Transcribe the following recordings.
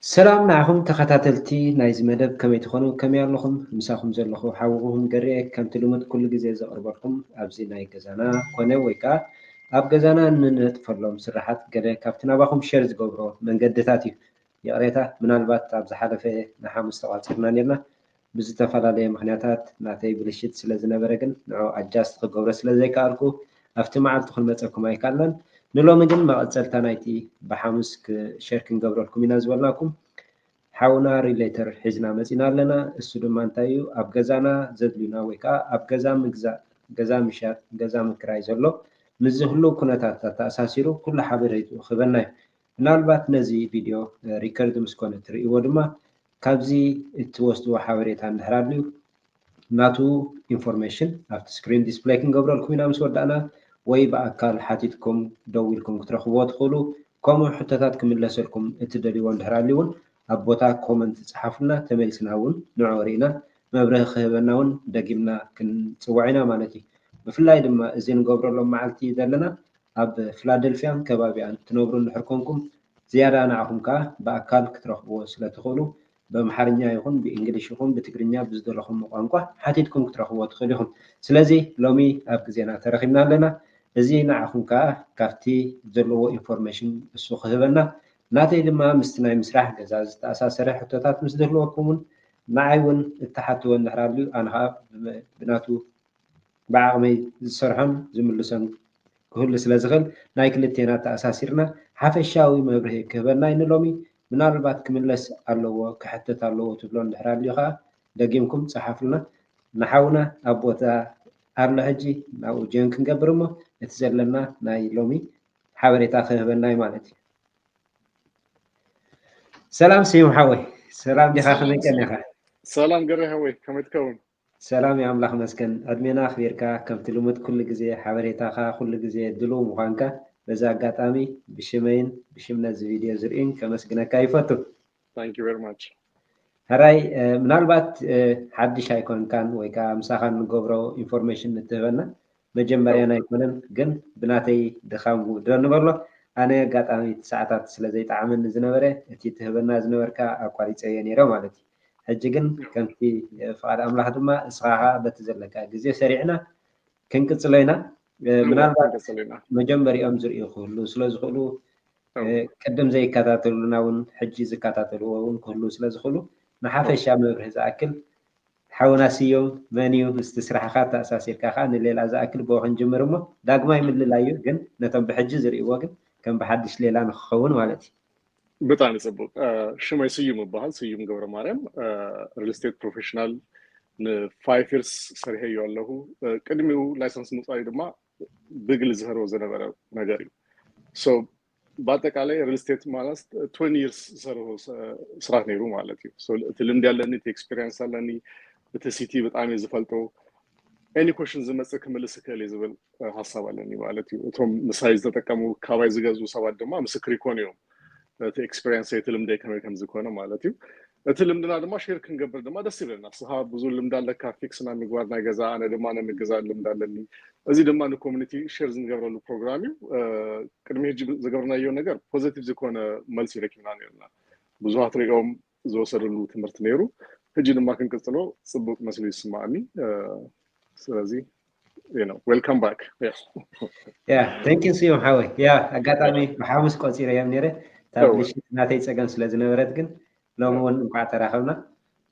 ሰላም ንዓኹም ተኸታተልቲ ናይዚ መደብ፣ ከመይ ትኾኑ? ከመይ ኣለኹም? ምሳኹም ዘለኹ ሓውኹም ገሬ፣ ከምቲ ልሙድ ኩሉ ግዜ ዘቕርበልኩም ኣብዚ ናይ ገዛና ኮነ ወይ ከዓ ኣብ ገዛና እንነጥፈሎም ስራሓት ገለ ካብቲ ናባኹም ሸር ዝገብሮ መንገድታት እዩ። ይቕሬታ፣ ምናልባት ኣብ ዝሓለፈ ንሓሙስ ተቋፂርና ነርና። ብዝተፈላለየ ምኽንያታት ናተይ ብልሽት ስለ ዝነበረ ግን ንዑ ኣጃስት ክገብሮ ስለ ዘይከኣልኩ ኣብቲ መዓልቲ ክንመፀኩም ኣይከኣልናን። ንሎሚ ግን መቐፀልታ ናይቲ ብሓሙስ ክ-፣ ሸር ክንገብረልኩም ኢና ዝበልናኩም ሓውና ሪሌተር ሒዝና መፂና ኣለና። እሱ ድማ እንታይ እዩ? ኣብ ገዛና ዘድልዩና ወይ ከዓ ኣብ ገዛ ምግዛእ፣ ገዛ ምሻጥ፣ ገዛ ምክራይ ዘሎ ምስዚ ህሉው ኩነታት ኣተኣሳሲሩ ኩሉ ሓበሬትኡ ክህበና እዩ። ምናልባት ነዚ ቪድዮ፣ እ፣ ሪከርድ ምስ ኮነ ትርእይዎ ድማ ካብዚ እትወስድዎ ሓበሬታ እንድሕር ኣድልዩ ናቱ ኢንፎርሜሽን ኣብቲ ስክሪን ዲስፕሌይ ክንገብረልኩም ኢና ምስ ወዳእና፣ ወይ ብኣካል ሓቲትኩም ደዊልኩም ክትረኽብዎ ትኽእሉ። ከምኡ ሕቶታት ክምለሰልኩም እትደልይዎ እንድሕር ኣልዩ እውን ኣብ ቦታ ኮመንት ጸሓፉልና፣ ተመሊስና እውን ንዕኡ ርኢና መብርሂ ክህበና እውን ደጊምና ክንጽውዖ ኢና ማለት እዩ። ብፍላይ ድማ እዚ ንገብረሎም መዓልቲ ዘለና ኣብ ፊላደልፊያን ከባቢኣን ትነብሩ እንድሕር ኮንኩም ዝያዳ ንዓኹም ከኣ ብኣካል ክትረኽብዎ ስለ ትኽእሉ ብኣምሓርኛ ይኹን ብእንግሊሽ ይኹን ብትግርኛ ብዝደለኹም ቋንቋ ሓቲትኩም ክትረኽብዎ ትኽእሉ ኢኹም። ስለዚ ሎሚ ኣብ ግዜና ተረኺብና ኣለና። እዚ ንዓኹም ከኣ ካብቲ ዘለዎ ኢንፎርሜሽን እሱ ክህበና፣ ናተይ ድማ ምስቲ ናይ ምስራሕ ገዛ ዝተኣሳሰረ ሕቶታት ምስ ዝህልወኩም እውን ንዓይ እውን እትሓትዎ እንድሕር ኣልዩ ኣነ ከኣ ብመ-፣ ብናቱ ብዓቕመይ ዝሰርሖን ዝምልሶን ክህሉ ስለ ዝኽእል ናይ ክልቴና ተኣሳሲርና ሓፈሻዊ መብርሂ ክህበና እዩ ንሎሚ። ምናልባት ክምለስ ኣለዎ ክሕተት ኣለዎ ትብሎ እንድሕር ኣልዩ ከኣ ደጊምኩም ጸሓፉልና። ንሓውና ኣብ ቦታ ኣሎ ሕጂ ናብኡ ጆይን ክንገብር እሞ እቲ ዘለና ናይ ሎሚ ሓበሬታ ክህበና እዩ ማለት እዩ። ሰላም ስዩም ሓወይ፣ ሰላም ዲኻ? ከመይ ቀኒኻ? ሰላም ገሬ ሓወይ፣ ከመይ ትከውን? ሰላም እዩ ኣምላኽ መስገን። ዕድሜና ኣኽቢርካ ከምቲ ልሙድ ኩሉ ግዜ ሓበሬታኻ ኩሉ ግዜ ድሉው ምዃንካ በዚ ኣጋጣሚ ብሽመይን ብሽም ነዚ ቪድዮ ዝርእዩን ከመስግነካ ይፈቱ። Thank you very much። ሕራይ፣ እ፣ ምናልባት፣ እ፣ ሓድሽ ኣይኮንካን ወይ ከዓ ምሳኻ ንገብሮ ኢንፎርሜሽን እትህበና መጀመርያን ኣይኮነን፣ ግን ብናተይ ድኻም ውድረኒ በሎ። ኣነ ኣጋጣሚ እቲ ሰዓታት ስለ ዘይጠዓመኒ ዝነበረ እቲ ትህበና ዝነበርካ ኣቋሪፀዮ ነይረ ማለት እዩ። ሕጂ ግን ከምቲ፣ እ፣ ፍቓድ ኣምላኽ ድማ እስኻ ኸዓ በቲ ዘለካ ግዜ ሰሪዕና ክንቅጽሎ ኢና። እ፣ እወ፣ ምናልባት ክንቅጽል ኢና። መጀመሪኦም ዝርእዩ ክህሉ ስለ ዝኽእሉ፣ እወ። እ፣ ቅድም ዘይከታተሉና እውን ሕጂ ዝከታተልዎ እውን ክህሉ ስለ ዝኽእሉ ንሓፈሻ እወ። መብርሂ ዝኣክል ሓውና ስዮም መን እዩ? ምስቲ ስራሕኻ ተኣሳሲርካ ኸዓ ንሌላ ዝኣክል ብኡ ክንጅምር እሞ ዳግማይ ምልላይ እዩ፣ ግን ነቶም ብሕጂ ዝርእይዎ ግን ከም ብሓድሽ ሌላ ንክኸውን ማለት እዩ። ብጣዕሚ ጽቡቕ። እ፣ ሽመይ ስዩም እበሃል፣ ስዩም ገብረ ማርያም። እ፣ ሪል ስቴት ፕሮፌሽናል ንፋይቭ ይርስ ሰሪሐዮ ኣለኹ። እ፣ ቅድሚኡ ላይሰንስ ምውጻእዩ ድማ ብግሊ ዝህሮ ዝነበረ ነገር እዩ። ሶ፣ ብኣጠቃላይ ሪል ስቴት ማለት ትወንቲ ይርስ ዝሰርሖ ስ-፣ ስራሕ ነይሩ ማለት እዩ። ሶ፣ እቲ ልምዲ ኣለኒ፣ እቲ ኤክስፒሪየንስ ኣለኒ፣ እቲ ሲቲ ብጣዕሚ እየ ዝፈልጦ። ኤኒ ኮሽን ዝመጽእ ክምልስ እክእል እየ ዝብል፣ እ፣ ሓሳብ ኣለኒ ማለት እዩ። እቶም ምሳይ ዝተጠቀሙ፣ ካባይ ዝገዝኡ ሰባት ድማ ምስክር ይኮኑ እዮም። እቲ ኤክስፒሪየንስ፣ እቲ ልምደይ ከመይ ከም ዝኾነ ማለት እዩ። እቲ ልምድና ድማ ሼር ክንገብር ድማ ደስ ይብለና። ንስኻ ብዙ ልምዲ ኣለካ፣ ፊክስ ናይ ምግባር ናይ ገዛ፣ ኣነ ድማ ናይ ምግዛእ ልምዲ ኣለኒ። እዚ ድማ ንኮሚኒቲ ሼር ዝንገብረሉ ፕሮግራም እዩ። እ፣ ቅድሚ ሕጂ ዝገበርናዮ ነገር ፖዘቲቭ ዝኾነ መልሲ ረኪብና ነርና። ብዙሃት ሪኦም ዝወሰድሉ ትምህርቲ ነይሩ። ሕጂ ድማ ክንቅጽሎ ጽቡቕ መስሉ ይስማዓኒ። እ፣ ስለዚ፣ you know, welcome back። Yes። ያ፣ thank you ስዩም ሓወይ። ያ፣ ኣጋጣሚ ብሓሙስ ቆጺረዮም ነይረ። እታ እወ። ብልሽት ናተይ ጸገም ስለ ዝነበረት ግን ሎሚ እውን እንኳዕ ተራኸብና።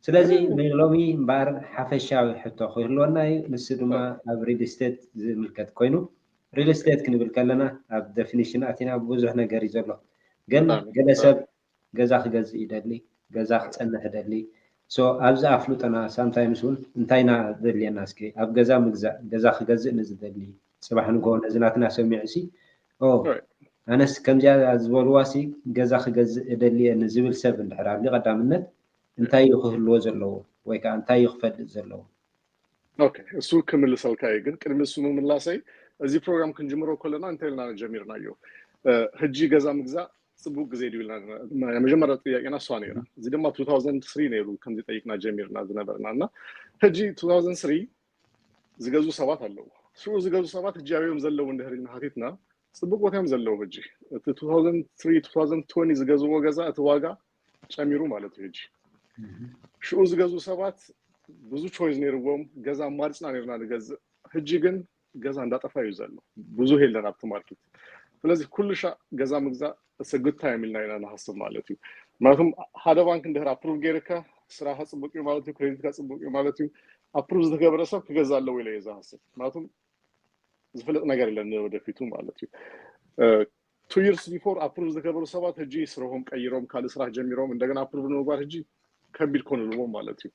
ስለዚ ንሎሚ እምበኣር ሓፈሻዊ ሕቶ ክህልወና እዩ። ንሱ ድማ እወ። ኣብ ሪል ስቴት ዝምልከት ኮይኑ፣ ሪል ስቴት ክንብል ከለና ኣብ ደፊኒሽን ኣቲና ብዙሕ ነገር እዩ ዘሎ። ግን ብጣዕሚ። ገለ ሰብ ገዛ ክገዝእ ይደሊ፣ ገዛ ክጸንሕ ይደሊ። ሶ ኣብዚ ኣፍልጦና ሳምታይምስ እውን እንታይ ኢና ዘድልየና? እስኪ ኣብ ገዛ ምግዛእ፣ ገዛ ክገዝእ ንዝደሊ፣ ጽባሕ ንግሆ ነዚ ናትና ሰሚዑ ሲ፣ ኦ፣ ኦይ። ኣነስ ከምዚኣ ዝበልዋ ሲ ገዛ ክገዝእ እደሊ እየ ንዝብል ሰብ እንድሕር ኣልዩ ቀዳምነት እንታይ እዩ ክህልዎ ዘለዎ ወይ ከዓ እንታይ እዩ ክፈልጥ ዘለዎ? ኦኬ፣ እሱ ክምልሰልካ እዩ። ግን ቅድሚ እሱ ምምላሰይ፣ እዚ ፕሮግራም ክንጅምሮ ከለና እንታይ ኢልና ጀሚርናዮ? እ፣ ሕጂ ገዛ ምግዛእ ጽቡቅ ግዜ ድዩ ኢልና፣ ናይ መጀመርያ ጥያቄና እሷ ነይራ። እዚ ድማ ቱ ታውዘንድ ስሪ ነይሩ ከምዚ ጠይቅና ጀሚርና ዝነበርና። እና ሕጂ ቱ ታውዘንድ ስሪ ዝገዝኡ ሰባት ኣለዉ። ሽዑ ዝገዝኡ ሰባት ሕጂ ኣበዮም ዘለዉ እንድሕር ኢልና ሓቲትና፣ ጽቡቅ ቦታ እዮም ዘለዉ። ሕጂ እቲ ቱ ታውዘንድ ስሪ፣ ቱ ታውዘንድ ትወንቲ ዝገዝእዎ ገዛ እቲ ዋጋ ጨሚሩ ማለት እዩ። ሕጂ ሽኡ ዝገዝኡ ሰባት ብዙ choice ነይርዎም። ገዛ ኣማሪፅና ነርና ንገዝእ። ሕጂ ግን ገዛ እንዳጠፋ እዩ ዘሎ። ብዙ የለን ኣብቲ market። ስለዚ ኩሉ ሻዕ ገዛ ምግዛእ it's a good time ኢልና ኢና ንሓስብ ማለት እዩ። ምክንያቱም ሓደ ባንክ እንድሕር approve ገይርካ ስራሕካ ፅቡቅ እዩ ማለት እዩ፣ credit ካ ፅቡቅ እዩ ማለት እዩ። Approve ዝተገበረ ሰብ ክገዛ ኣለዎ ኢለ እየ ዝሓስብ። ምክንያቱም ዝፍለጥ ነገር የለን ንወደፊቱ ማለት እዩ። Two years before approve ዝገበሩ ሰባት ሕጂ ስርሖም ቀይሮም ካልእ ስራሕ ጀሚሮም እንደገና approve ንምግባር ሕጂ ከቢድ ኮንልዎም ማለት እዩ።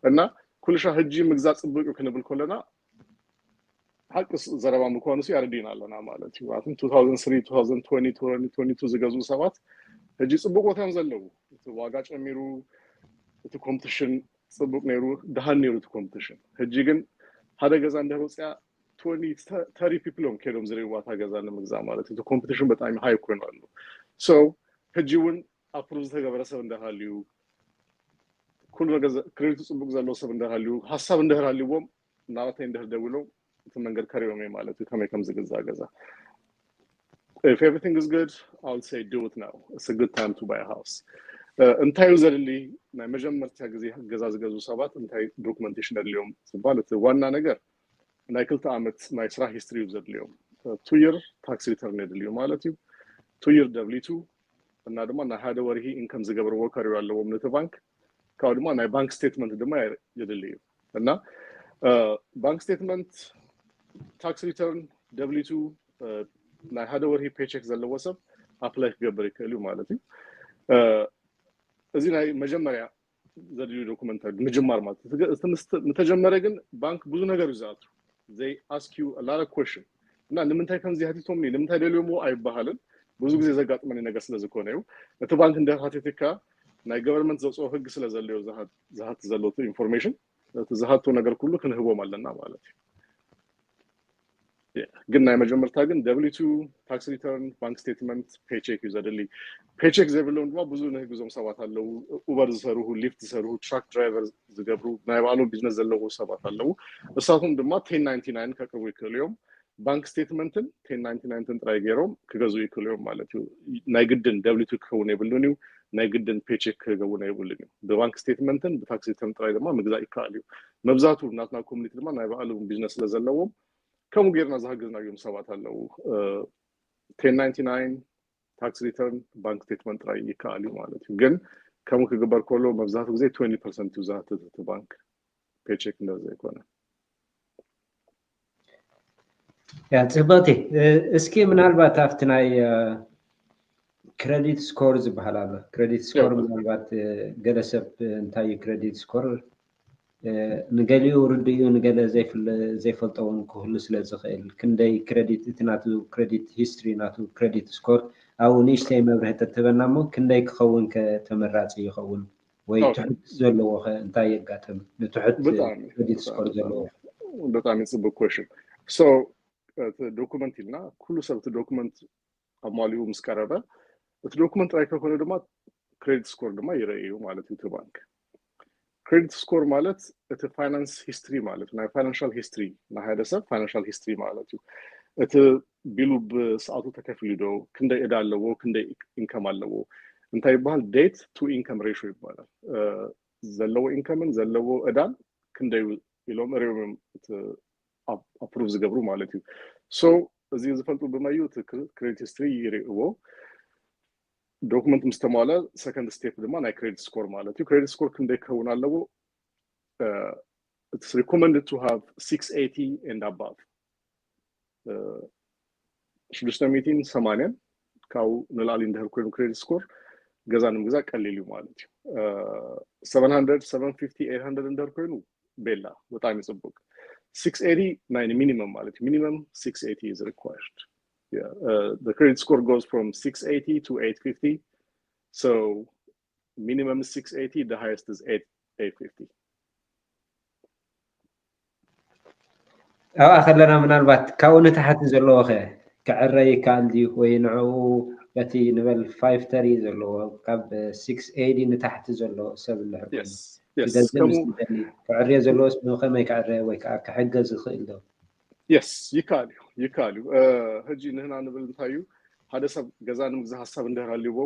እና ኩሉ ሻዕ ሕጂ ምግዛእ ፅቡቅ እዩ ክንብል ከለና ሓቂ ዘረባ ምኳኑ ሲ ኣረዲና ኣለና ማለት እዩ። ኣብቶም two thousand three two thousand twenty twenty twenty two ዝገዝኡ ሰባት ሕጂ ፅቡቅ ቦታ እዮም ዘለዉ። እቲ ዋጋ ጨሚሩ፣ እቲ competition ፅቡቅ ነይሩ፣ ደሃን ነይሩ እቲ competition። ሕጂ ግን ሓደ ገዛ እንድሕር ወፅያ twenty thirty people እዮም ከይዶም ዝርእይዋ እታ ገዛ ንምግዛእ ማለት እዩ። እቲ competition በጣም high ኮይኑ ኣሎ። So ሕጂ እውን approve ዝተገበረ ሰብ እንድሕር ሃልዩ፣ ኩሉ ነገር credit ኡ ፅቡቅ ዘለዎ ሰብ እንድሕር ሃልዩ፣ ሓሳብ እንድሕር ሃልይዎም ናባተይ እንድሕር ደዊሎም እቲ መንገድ ከርእዮም እየ ማለት እዩ፣ ከመይ ከም ዝግዛእ ገዛ። If everything is good, I would say do it now. It's a good time to buy a house. Uh, እንታይ እዩ ዘድሊ? ናይ መጀመርታ ግዜ ገዛ ዝገዝኡ ሰባት እንታይ documentation ኣድልዮም ዝበሃል እቲ ዋና ነገር ናይ ክልተ ዓመት ናይ ስራሕ history እዩ ዘድልዮም። Two year tax return የድልዩ ማለት እዩ። Two year W two እና ድማ ናይ ሓደ ወርሂ income ዝገብርዎ ከርእዩ ኣለዎም ነቲ ባንክ። ካብኡ ድማ ናይ bank statement ድማ የድሊ እዩ። እና bank statement፣ tax return፣ W two፣ ናይ ሓደ ወርሂ paycheck ዘለዎ ሰብ apply ክገብር ይክእል እዩ ማለት እዩ። እዚ ናይ መጀመርያ ዘድልዩ document ምጅማር ማለት እዩ። ምተጀመረ ግን ባንክ ብዙ ነገር እዩ ዝኣቱ። They ask you a lot of question እና ንምንታይ ከምዚ ሃቲቶምኒ፣ ንምንታይ ደልዮምዎ ኣይበሃልን። ብዙ ግዜ ዘጋጥመኒ ነገር ስለ ዝኾነ እዩ። እቲ ባንክ እንደ ሃቲትካ ናይ government ዘውፅኦ ህግ ስለ ዘለዮ ዝሃት ዘሎ information፣ እቲ ዝሃቶ ነገር ኩሉ ክንህቦም ኣለና ማለት እዩ። ግን ናይ መጀመርታ ግን W two፣ tax return፣ bank statement፣ paycheck እዩ ዘድሊ። Paycheck ዘይብሎም ድማ ብዙ ንህግዞም ሰባት ኣለዉ። Uber ዝሰርሁ፣ Lyft ዝሰርሁ፣ truck driver ዝገብሩ፣ ናይ ባዕሎም business ዘለዉ ሰባት ኣለዉ። እሳቶም ድማ ten ninety nine ከቅርቡ ይክእሉ እዮም። Bank statement ን ten ninety nine ጥራይ ገይሮም ክገዝኡ ይክእሉ እዮም ማለት እዩ። ናይ ግድን W two ክኸውን የብሉን እዩ። ናይ ግድን paycheck ክኸውን የብሉን እዩ። ብ bank statement ን ብ tax return ጥራይ ድማ ምግዛእ ይከኣል እዩ። መብዛቱ ናትና community ድማ ናይ ባዕሎም business ስለ ዘለዎም ከምኡ ጌርና ዝሃገዝናዮም ሰባት ኣለዉ። Ten ninety nine፣ tax return፣ bank statement ጥራይ ይከኣል እዩ ማለት እዩ። ግን ከምኡ ክግበር ከሎ መብዛሕትኡ ግዜ twenty percent እዩ ዝሃትት እቲ ባንክ፣ paycheck እንድሕር ዘይኮነ። ያ ጽብቕቲ። እስኪ ምናልባት ኣብቲ ናይ credit score ዝበሃል ኣሎ። Credit score ምናልባት ገለ ሰብ እንታይ እዩ credit score ንገሊኡ ርድኡ ንገለ ዘይፈልጦ እውን ክህሉ ስለ ዝኽእል ክንደይ credit እቲ ናቱ credit history ናቱ credit score ኣብኡ ንእሽተይ መብርሂ ተትህበና እሞ ክንደይ ክኸውን ከ ተመራፂ ይኸውን ወይ ትሑት ዘለዎ ከ እንታይ የጋጥም ንትሑት credit score ዘለዎ ብጣዕሚ ፅቡቅ question so እቲ document ኢልና ኩሉ ሰብ እቲ document ኣማሊኡ ምስ ቀረበ እቲ document ጥራይ ከይኮነ ድማ credit score ድማ ይረእዩ ማለት እዩ እቲ ባንክ። Credit score ማለት እቲ finance history ማለት ናይ financial history ናይ ሓደ ሰብ financial history ማለት እዩ። እቲ ቢሉ ብሰዓቱ ተከፊሉ ዶ፣ ክንደይ እዳ ኣለዎ፣ ክንደይ income ኣለዎ እንታይ ይበሃል debt to income ratio ይበሃል። ዘለዎ income ን ዘለዎ እዳን ክንደይ ኢሎም ሪኦም እዮም approve ዝገብሩ ማለት እዩ። So እዚ ዝፈልጡ ብመዩ እቲ credit history ይርእዎ። Document ምስ ተማለ second step ድማ ናይ credit score ማለት እዩ። Credit score ክንደይ ክኸውን ኣለዎ? It's recommended to have six eighty and above። ሽዱሽተ ሚእትን ሰማንያን ካብኡ ንላዕሊ እንድሕር ኮይኑ credit score ገዛ ንምግዛእ ቀሊል እዩ ማለት እዩ። Seven hundred፣ seven fifty፣ eight hundred እንድሕር ኮይኑ ቤላ ብጣዕሚ ፅቡቅ። Six eighty ናይ minimum ማለት እዩ። Minimum six eighty is required. Yeah, uh, the credit score goes from six eighty to eight fifty. So minimum is six eighty, the highest is eight, eight fifty. ኣብኣ ከለና ምናልባት ካብኡ ንታሕቲ ዘለዎ ከ ክዕረ ይከኣል ድዩ ወይ ንዕኡ በቲ ንበል five thirty ዘለዎ ካብ six eighty ንታሕቲ ዘሎ ሰብ እንድሕር ኮይኑ ክገዝእ ምስ ዝደሊ ክዕርዮ ዘለዎስ ብኸመይ ክዕረ ወይ ከዓ ክሕገዝ ይኽእል ዶ? Yes ይከኣል እዩ ይከኣል እዩ። ሕጂ ንህና ንብል እንታይ እዩ ሓደ ሰብ ገዛ ንምግዛእ ሓሳብ እንድሕር ሃልይዎ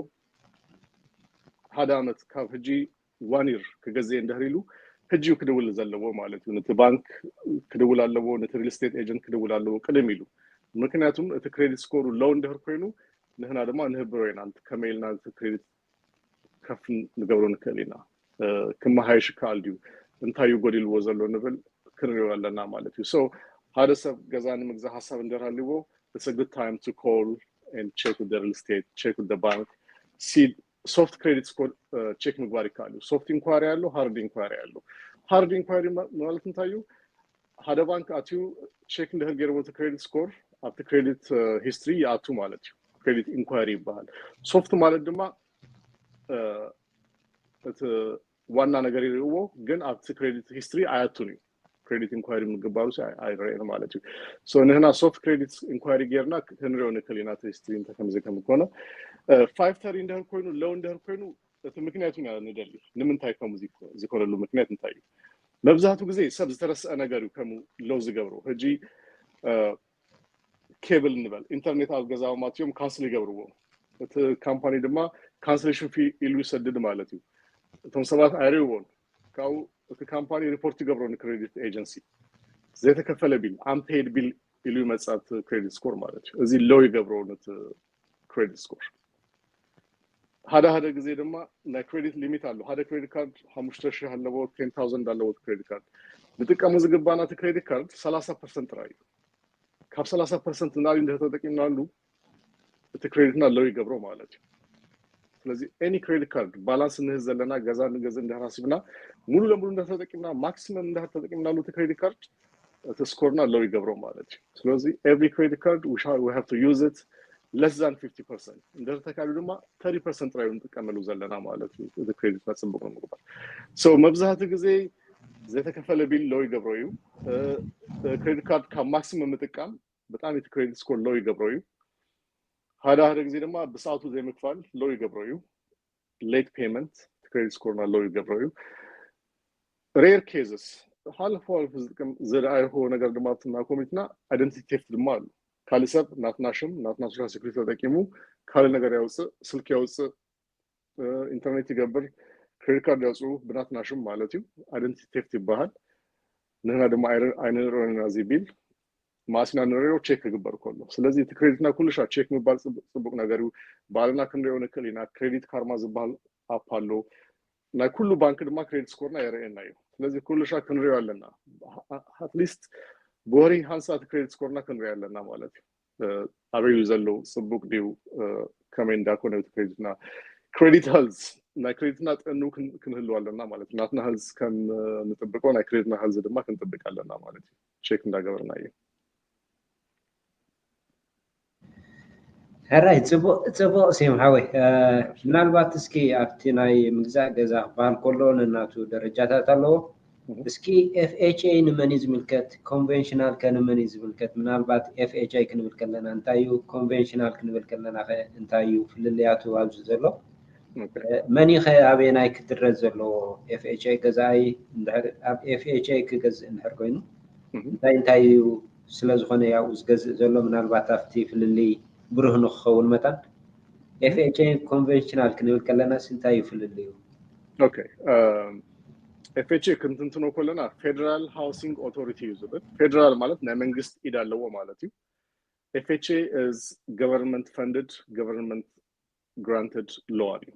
ሓደ ዓመት ካብ ሕጂ one year ክገዝእ እንድሕር ኢሉ ሕጂ እዩ ክድውል ዘለዎ ማለት እዩ። ነቲ ባንክ ክድውል ኣለዎ፣ ነቲ real estate agent ክድውል ኣለዎ ቅድም ኢሉ። ምክንያቱም እቲ credit score ኡ low እንድሕር ኮይኑ ንሕና ድማ ንህብሮ ኢና። ከመይ ኢልና እቲ credit ከፍ ንገብሮ ንክእል ኢና። ክመሃየሽ ይከኣል ድዩ፣ እንታይ እዩ ጎዲልዎ ዘሎ ንብል ክንሪኦ ኣለና ማለት እዩ። So ሓደ ሰብ ገዛ ንምግዛእ ሓሳብ እንድሕር ሃልዎ it's a good time to call and check with the real estate, check with the bank, see soft credit score check ምግባር ይከኣል እዩ። Soft inquiry ኣሎ፣ hard inquiry ኣሎ። Hard inquiry ማለት እንታይ እዩ? ሓደ ባንክ ኣትዩ check እንድሕር ገይርዎ እቲ credit score ኣብቲ credit history ይኣቱ ማለት እዩ። Credit inquiry ይበሃል። Soft ማለት ድማ እቲ ዋና ነገር ይርእዎ፣ ግን ኣብቲ credit history ኣያቱን እዩ። Credit inquiry ምግባሩ ኣይረአን ማለት እዩ። So ንሕና soft credit inquiry ጌርና ክንሪኦ ንክእል ኢና እቲ history እንተ ከምዚ ከም ኮነ። Five thirty እንድሕር ኮይኑ፣ low እንድሕር ኮይኑ እቲ ምክንያቱ ኢና ንደሊ። ንምንታይ ከምኡ ዝኮነሉ ምክንያት እንታይ እዩ? መብዛሕትኡ ግዜ ሰብ ዝተረስዐ ነገር እዩ ከምኡ low ዝገብሮ። ሕጂ cable ንበል፣ ኢንተርኔት ኣብ ገዛኦም ኣትዮም cancel ይገብርዎ። እቲ ካምፓኒ ድማ cancellation fee ኢሉ ይሰድድ ማለት እዩ። እቶም ሰባት ኣይርእይዎን። ካብኡ እቲ ካምፓኒ report ይገብሮ ን credit agency። ዘይተከፈለ ቢል፣ unpaid bill ኢሉ ይመጽእ ኣብቲ credit score ማለት እዩ። እዚ low ይገብሮ ነቲ credit score። ሓደ ሓደ ግዜ ድማ ናይ credit limit ኣሎ። ሓደ credit card ሓሙሽተ ሺሕ ኣለዎ፣ ten thousand ኣለዎ credit card። ንጥቀሙ ዝግባና እቲ credit card ሰላሳ percent ጥራይ እዩ። ካብ ሰላሳ percent ንላዕሊ እንድሕር ተጠቂምናሉ እቲ credit ና low ይገብሮ ማለት እዩ። ስለዚ any credit card balance ንህዝ ዘለና፣ ገዛ ንገዝእ እንድሕር ሓሲብና፣ ሙሉ ለሙሉ እንድሕር ተጠቂምና፣ maximum እንድሕር ተጠቂምናሉ እቲ credit card እቲ score ና low ይገብሮ ማለት እዩ። ስለዚ every credit card we have to use it less than fifty percent፣ እንድሕር ተካሉ ድማ thirty percent ጥራይ ንጥቀመሉ ዘለና ማለት እዩ። እቲ credit ና ጽቡቅ ንምግባር። So መብዛሕትኡ ግዜ ዘይተከፈለ ቢል low ይገብሮ እዩ። Credit card ካብ maximum ምጥቃም ብጣዕሚ እቲ credit score low ይገብሮ እዩ። ሓደ ሓደ ግዜ ድማ ብሰዓቱ ዘይምክፋል low ይገብሮ እዩ። Late payment credit score ና low ይገብሮ እዩ። Rare cases፣ ሓለፎ ሓለፎ ዝጥቀም ዝረኣይዎ ነገር ድማ ኣብቲ ኮሚኒቲና identity theft ድማ ኣሎ። ካልእ ሰብ ናትና ሽም፣ ናትና social security ተጠቂሙ ካልእ ነገር የውፅእ፣ ስልኪ የውፅእ፣ ኢንተርኔት ይገብር፣ credit card የውፅኡ ብናትና ሽም ማለት እዩ። Identity theft ይበሃል። ንሕና ድማ ኣይንርእዮን ኢና እዚ ቢል፣ መዓስ ኢና ንርእዮ? ቼክ ክግበር ከሎ። ስለዚ እቲ credit ና ኩሉ ሻዕ ቼክ ምባል ፅቡቅ ነገር እዩ። ባዕልና ክንሪኦ ንክእል ኢና። Credit Karma ዝበሃል ኣፕ ኣሎ። ናይ ኩሉ ባንክ ድማ credit score ና የርእየና እዩ። ስለዚ ኩሉ ሻዕ ክንሪኦ ኣለና። At least ብወርሒ ሓንሳእ እቲ credit score ና ክንሪኦ ኣለና ማለት እዩ። ኣበይ እዩ ዘሎ፣ ፅቡቅ ድዩ፣ ከመይ እንዳኮነ እቲ credit ና። Credit health፣ ናይ credit ና ጥዕንኡ ክንህልው ኣለና ማለት እዩ። ናትና health ከም ንጥብቆ ናይ credit ና health ድማ ክንጥብቅ ኣለና ማለት እዩ። ቼክ እንዳገበርና እዩ። ሕራይ፣ ፅቡቅ፣ ፅቡቅ ስዩም ሓወይ። ምናልባት እስኪ ኣብቲ ናይ ምግዛእ ገዛ ክበሃል ከሎ ነናቱ ደረጃታት ኣለዎ። እስኪ FHA ንመን እዩ ዝምልከት? ኮንቨንሽናል ከ ንመን እዩ ዝምልከት? ምናልባት FHA ክንብል ከለና እንታይ እዩ? ኮንቨንሽናል ክንብል ከለና ከ እንታይ እዩ ፍልልያቱ ኣብዚ ዘሎ? መን እዩ ከ ኣበየናይ ክድረት ዘለዎ? FHA ገዛኢ ኣብ FHA ክገዝእ እንድሕር ኮይኑ እንታይ እንታይ እዩ ስለ ዝኾነ ያው ዝገዝእ ዘሎ? ምናልባት ኣብቲ ፍልልይ ብሩህ ንክኸውን መጠን FHA ኮንቨንሽናል ክንብል ከለናስ እንታይ እዩ ፍልልዩ? FHA ክንትንትኖ ከለና Federal Housing Authority እዩ ዝብል። ፌደራል ማለት ናይ መንግስት ኢድ ኣለዎ ማለት እዩ። FHA is government funded, government granted loan እዩ።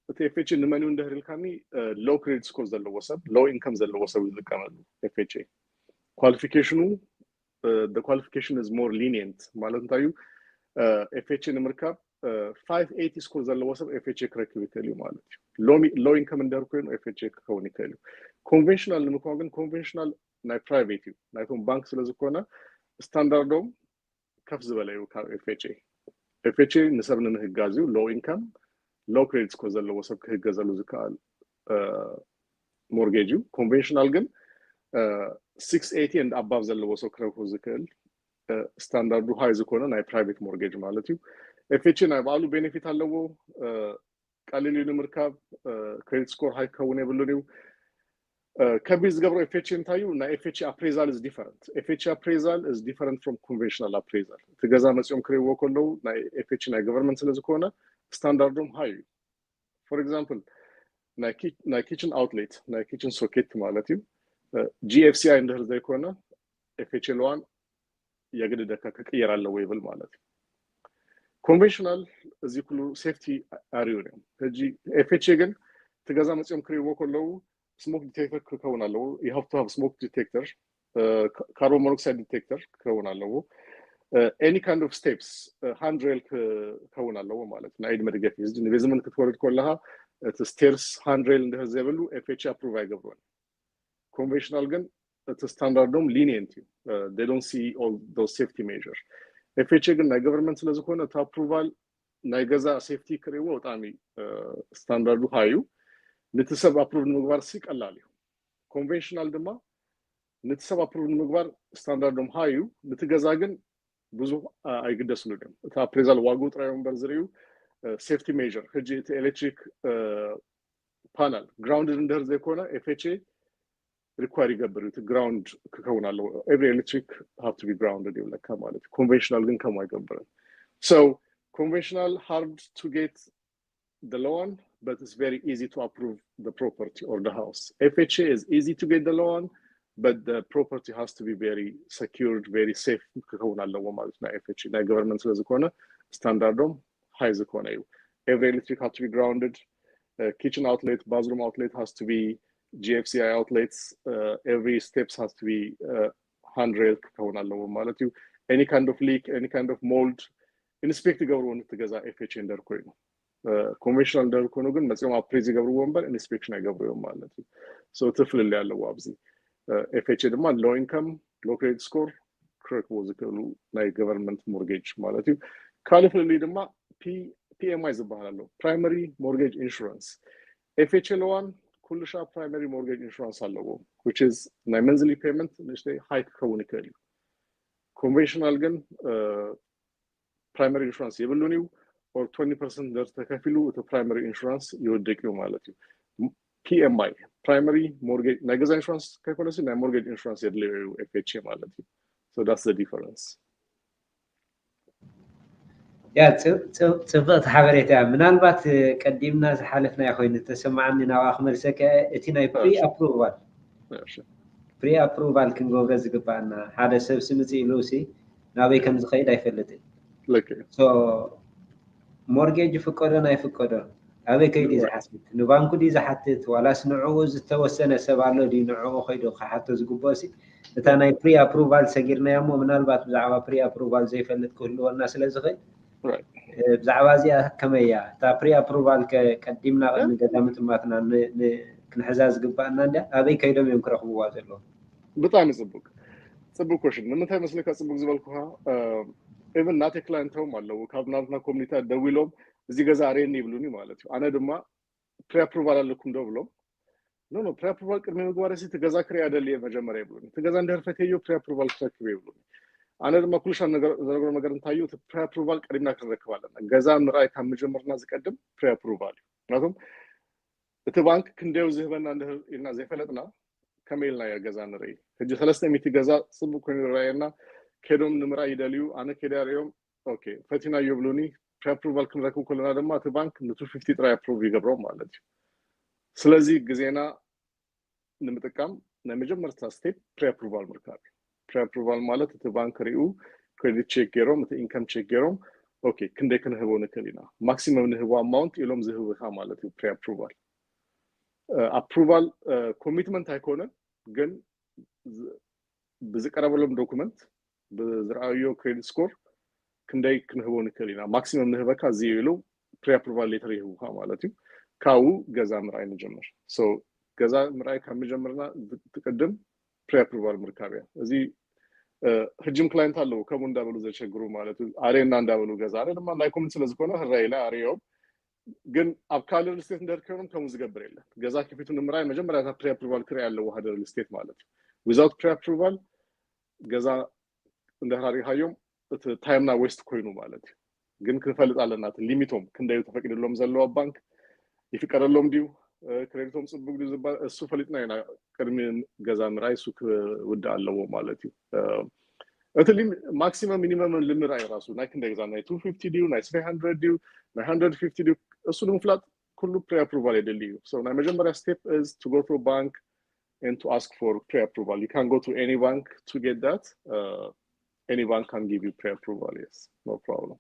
እቲ FHA ንመን እዩ እንድሕር ኢልካኒ፣ low credit score ዘለዎ ሰብ፣ low income ዘለዎ ሰብ ዝጥቀመሉ FHA። Qualification ኡ the qualification is more lenient ማለት እንታይ እዩ? FHA ንምርካብ five eighty score ዘለዎ ሰብ FHA ክረክብ ይክእል እዩ ማለት እዩ። Low income እንድሕር ኮይኑ FHA ክኸውን ይክእል እዩ። ኮንቨንሽናል ንምኳን ግን ኮንቨንሽናል ናይ ፕራይቬት እዩ፣ ናይቶም ባንክ ስለ ዝኾነ ስታንዳርዶም ከፍ ዝበለ እዩ ካብ FHA። FHA ንሰብ ንምህጋዝ እዩ። Low income low credit score ዘለዎ ሰብ ክህገዘሉ ዝከኣል ሞርጌጅ እዩ። ኮንቨንሽናል ግን six eighty and above ዘለዎ ሰብ ክረክቦ ዝክእል፣ ስታንዳርዱ ሃይ ዝኾነ ናይ ፕራይቬት ሞርጌጅ ማለት እዩ። FHA ናይ ባዕሉ ቤኔፊት ኣለዎ። ቀሊል እዩ ንምርካብ። Credit score high ክኸውን የብሉን እዩ። ከቢድ ዝገብሮ FHA እንታይ እዩ? ናይ FHA appraisal is different. FHA appraisal is different from conventional appraisal. እቲ ገዛ መፂኦም ክርእይዎ ከለዉ ናይ FHA ናይ ገቨርንመንት ስለ ዝኾነ ስታንዳርዶም ሃይ እዩ። for example ናይ kitchen outlet ናይ kitchen socket ማለት እዩ። GFCI እንድሕር ዘይኮነ FHA loan የግድደካ ክቅየር ኣለዎ ይብል ማለት እዩ። Conventional እዚ ኩሉ safety ኣርዩ እዮም። ሕጂ FHA ግን እቲ ገዛ መፂኦም ክርእይዎ ከለዉ smoke detector ክከውን ኣለዎ። You have to have smoke detector, carbon monoxide detector ክከውን ኣለዎ። Any kind of steps, handrail ክከውን ኣለዎ ማለት ናይ ኢድ መደገፊ። እዚ basement ክትወርድ ከለካ እቲ stairs handrail እንድሕር ዘይብሉ FHA approve ኣይገብርዎን። Conventional ግን እቲ standard ዶም lenient እዩ። They don't see all those safety measures። FHA ግን ናይ government ስለዝኮነ እቲ approval ናይ ገዛ safety ክርእይዎ ብጣዕሚ standard ኡ high እዩ። ነቲ ሰብ approve ንምግባር ሲ ቀላል እዩ። Conventional ድማ ነቲ ሰብ approve ንምግባር standard ዶም high እዩ። ነቲ ገዛ ግን ብዙ ኣይግደስሉን እዮም። እቲ appraisal ዋግኡ ጥራይ እምበር ዝርእዩ safety measure ሕጂ እቲ electric panel grounded እንድሕር ዘይኮነ FHA require ይገብር እዩ። እቲ ground ክከውን ኣለዎ። Every electric have to be grounded ይብለካ ማለት እዩ። Conventional ግን ከምኡ ኣይገብርን። So conventional hard to get the loan, but it's very easy to approve the property or the house. FHA is easy to get the loan, but the property has to be very secured, very safe ክከውን ኣለዎ ማለት ናይ FHA ናይ government ስለዝኮነ standard ዶም high ዝኮነ እዩ። Every electric have to be grounded, kitchen outlet, bathroom outlet has to be GFCI outlets, every steps has to be handrail ክከውን ኣለዎ ማለት እዩ። Any kind of leak, any kind of mold inspect ይገብርዎ ነቲ ገዛ FHA እንድሕር ኮይኑ። Conventional እንድሕር ኮይኑ ግን መፂኦም appraise ይገብርዎ እምበር inspection ኣይገብርዎም ማለት እዩ። So እቲ ፍልልይ ኣለዎ ኣብዚ። FHA ድማ low income, low credit score ክረክብዎ ዝክእሉ ናይ government mortgage ማለት እዩ። ካልእ ፍልልይ ድማ PMI ዝበሃል ኣሎ፣ primary mortgage insurance። FHA loan ኩሉ ሻ primary mortgage insurance ኣለዎ, which is ናይ monthly payment ንእሽተይ high ክከውን ይክእል እዩ። Conventional ግን primary insurance የብሉን እዩ። Or twenty percent እንድሕር ተከፊሉ እቲ primary insurance ይወድቅ እዩ ማለት እዩ። PMI primary mortgage ናይ ገዛ insurance ከይኮነሲ ናይ mortgage insurance የድልዮ እዩ FHA ማለት እዩ። So that's the difference። ያ ጽብቕቲ ሓበሬታ እያ። ምናልባት ቀዲምና ዝሓለፍናዮ ኮይኑ ተሰማዓኒ ናብኣ ክመልሰካ። እቲ ናይ pre approval pre approval ክንገብሮ ዝግባኣና፣ ሓደ ሰብ ሲ ምጽእ ኢሉ ሲ ናበይ ከም ዝኸይድ ኣይፈልጥን። ልክ እዩ። So mortgage ይፍቀዶ ኣይፍቀዶ ኣበይ ከይዱ እዩ ዝሓትት? ንባንኩ ድዩ ዝሓትት ዋላስ ንዕኡ ዝተወሰነ ሰብ ኣሎ ድዩ ንዕኡ ከይዱ ክሓቶ ዝግብኦ ሲ? እታ ናይ pre approval ሰጊርናያ እሞ ምናልባት ብዛዕባ pre approval ዘይፈልጥ ክህልወና ስለ ዝኽእል ብዛዕባ እዚኣ ከመይ እያ እታ pre approval ቀዲምና ቅድሚ ገዛ ምጥማትና ክንሕዛ ዝግባኣና እንድያ ኣበይ ከይዶም እዮም ክረኽብዋ ዘለዎም? ብጣዕሚ ፅቡቅ ፅቡቅ question። ንምንታይ መስለካ ፅቡቅ ዝበልኩካ? Even ናተይ client ኦም ኣለዉ ካብ ናትና community ደዊሎም እዚ ገዛ ኣርእየኒ ይብሉኒ ማለት እዩ። ኣነ ድማ pre approval ኣለኩም ዶ ብሎም። No no pre approval ቅድሚ ምግባር ሲ እቲ ገዛ ክሪኣ ደልየ መጀመርያ ይብሉኒ። እቲ ገዛ እንድሕር ፈትየዮ pre approval ክትረክብ ይብሉኒ። ኣነ ድማ ኩሉ ሻዕ ዝነግሮም ነገር እንታይ እዩ? እቲ pre approval ቀዲምና ክንረክብ ኣለና። ገዛ ምርኣይ ካብ ምጅምርና ዝቀድም pre approval እዩ። ምክንያቱም እቲ ባንክ ክንደዩ ዝህበና እንድሕር ኢልና ዘይፈለጥና ከመይ ኢልና እያ ገዛ ንርኢ? ሕጂ ሰለስተ ሚእቲ ገዛ ፅቡቅ ኮይኑ ይረኣየና። ከይዶም ንምርኣይ ይደልዩ። ኣነ ከይደ ኣርእዮም okay ፈቲናዮ ይብሉኒ። Pre approval ክንረክብ ከለና ድማ እቲ ባንክ ን two fifty ጥራይ approve ይገብሮም ማለት እዩ። ስለዚ ግዜና ንምጥቃም ናይ መጀመርታ step pre approval ምርካብ እዩ። Pre approval ማለት እቲ ባንክ ሪኡ credit check ገይሮም እቲ income check ገይሮም okay ክንደይ ክንህቦ ንክእል ኢና maximum ንህቦ amount ኢሎም ዝህብካ ማለት እዩ pre approval። Approval commitment ኣይኮነን ግን ብዝቀረበሎም document ብዝረኣዮ credit score ክንደይ ክንህቦ ንክእል ኢና maximum ንህበካ እዚ ኢሉ pre approval letter ይህቡካ ማለት እዩ። ካብኡ ገዛ ምርኣይ ንጀምር። So ገዛ ምርኣይ ካብ ምጀመርና ትቅድም pre approval ምርካብ እያ። እዚ ሕጅም client ኣለዉ ከምኡ እንዳበሉ ዘሸግሩ ማለት እዩ። ኣሬና እንዳበሉ ገዛ ኣነ ድማ ናይ community ስለዝኮነ ህራይ ኢለ ኣሬዮም ግን ኣብ ካልእ real estate እንድሕር ኮይኖም ከምኡ ዝገብር የለን። ገዛ ከፊቱ ንምርኣይ መጀመርያ እታ pre approval ክርኢ ኣለዎ ሓደ real estate ማለት እዩ። Without pre approval ገዛ እንድሕር ኣሪእካዮም እቲ time ና waste ኮይኑ ማለት እዩ። ግን ክንፈልጥ ኣለና እቲ limit ኦም ክንደዩ ተፈቂድሎም ዘለዎ ኣብ ባንክ ይፍቀደሎም ድዩ ክሬዲቶም ፅቡቅ ድዩ ዝበሃል እሱ ፈሊጥና ኢና ቅድሚ ገዛ ምርኣይ እሱ ክውዳእ ኣለዎ ማለት እዩ። እቲ maximum minimum ንምርኣይ ራሱ ናይ ክንደይ ገዛ ናይ two fifty ድዩ ናይ three hundred ድዩ ናይ hundred fifty ድዩ እሱ ንምፍላጥ ኩሉ pre approval የድሊ እዩ። So ናይ መጀመርያ step is to go to a bank and to ask for pre approval. You can go to any bank to get that. Uh, any bank can give you pre approval. Yes, no problem.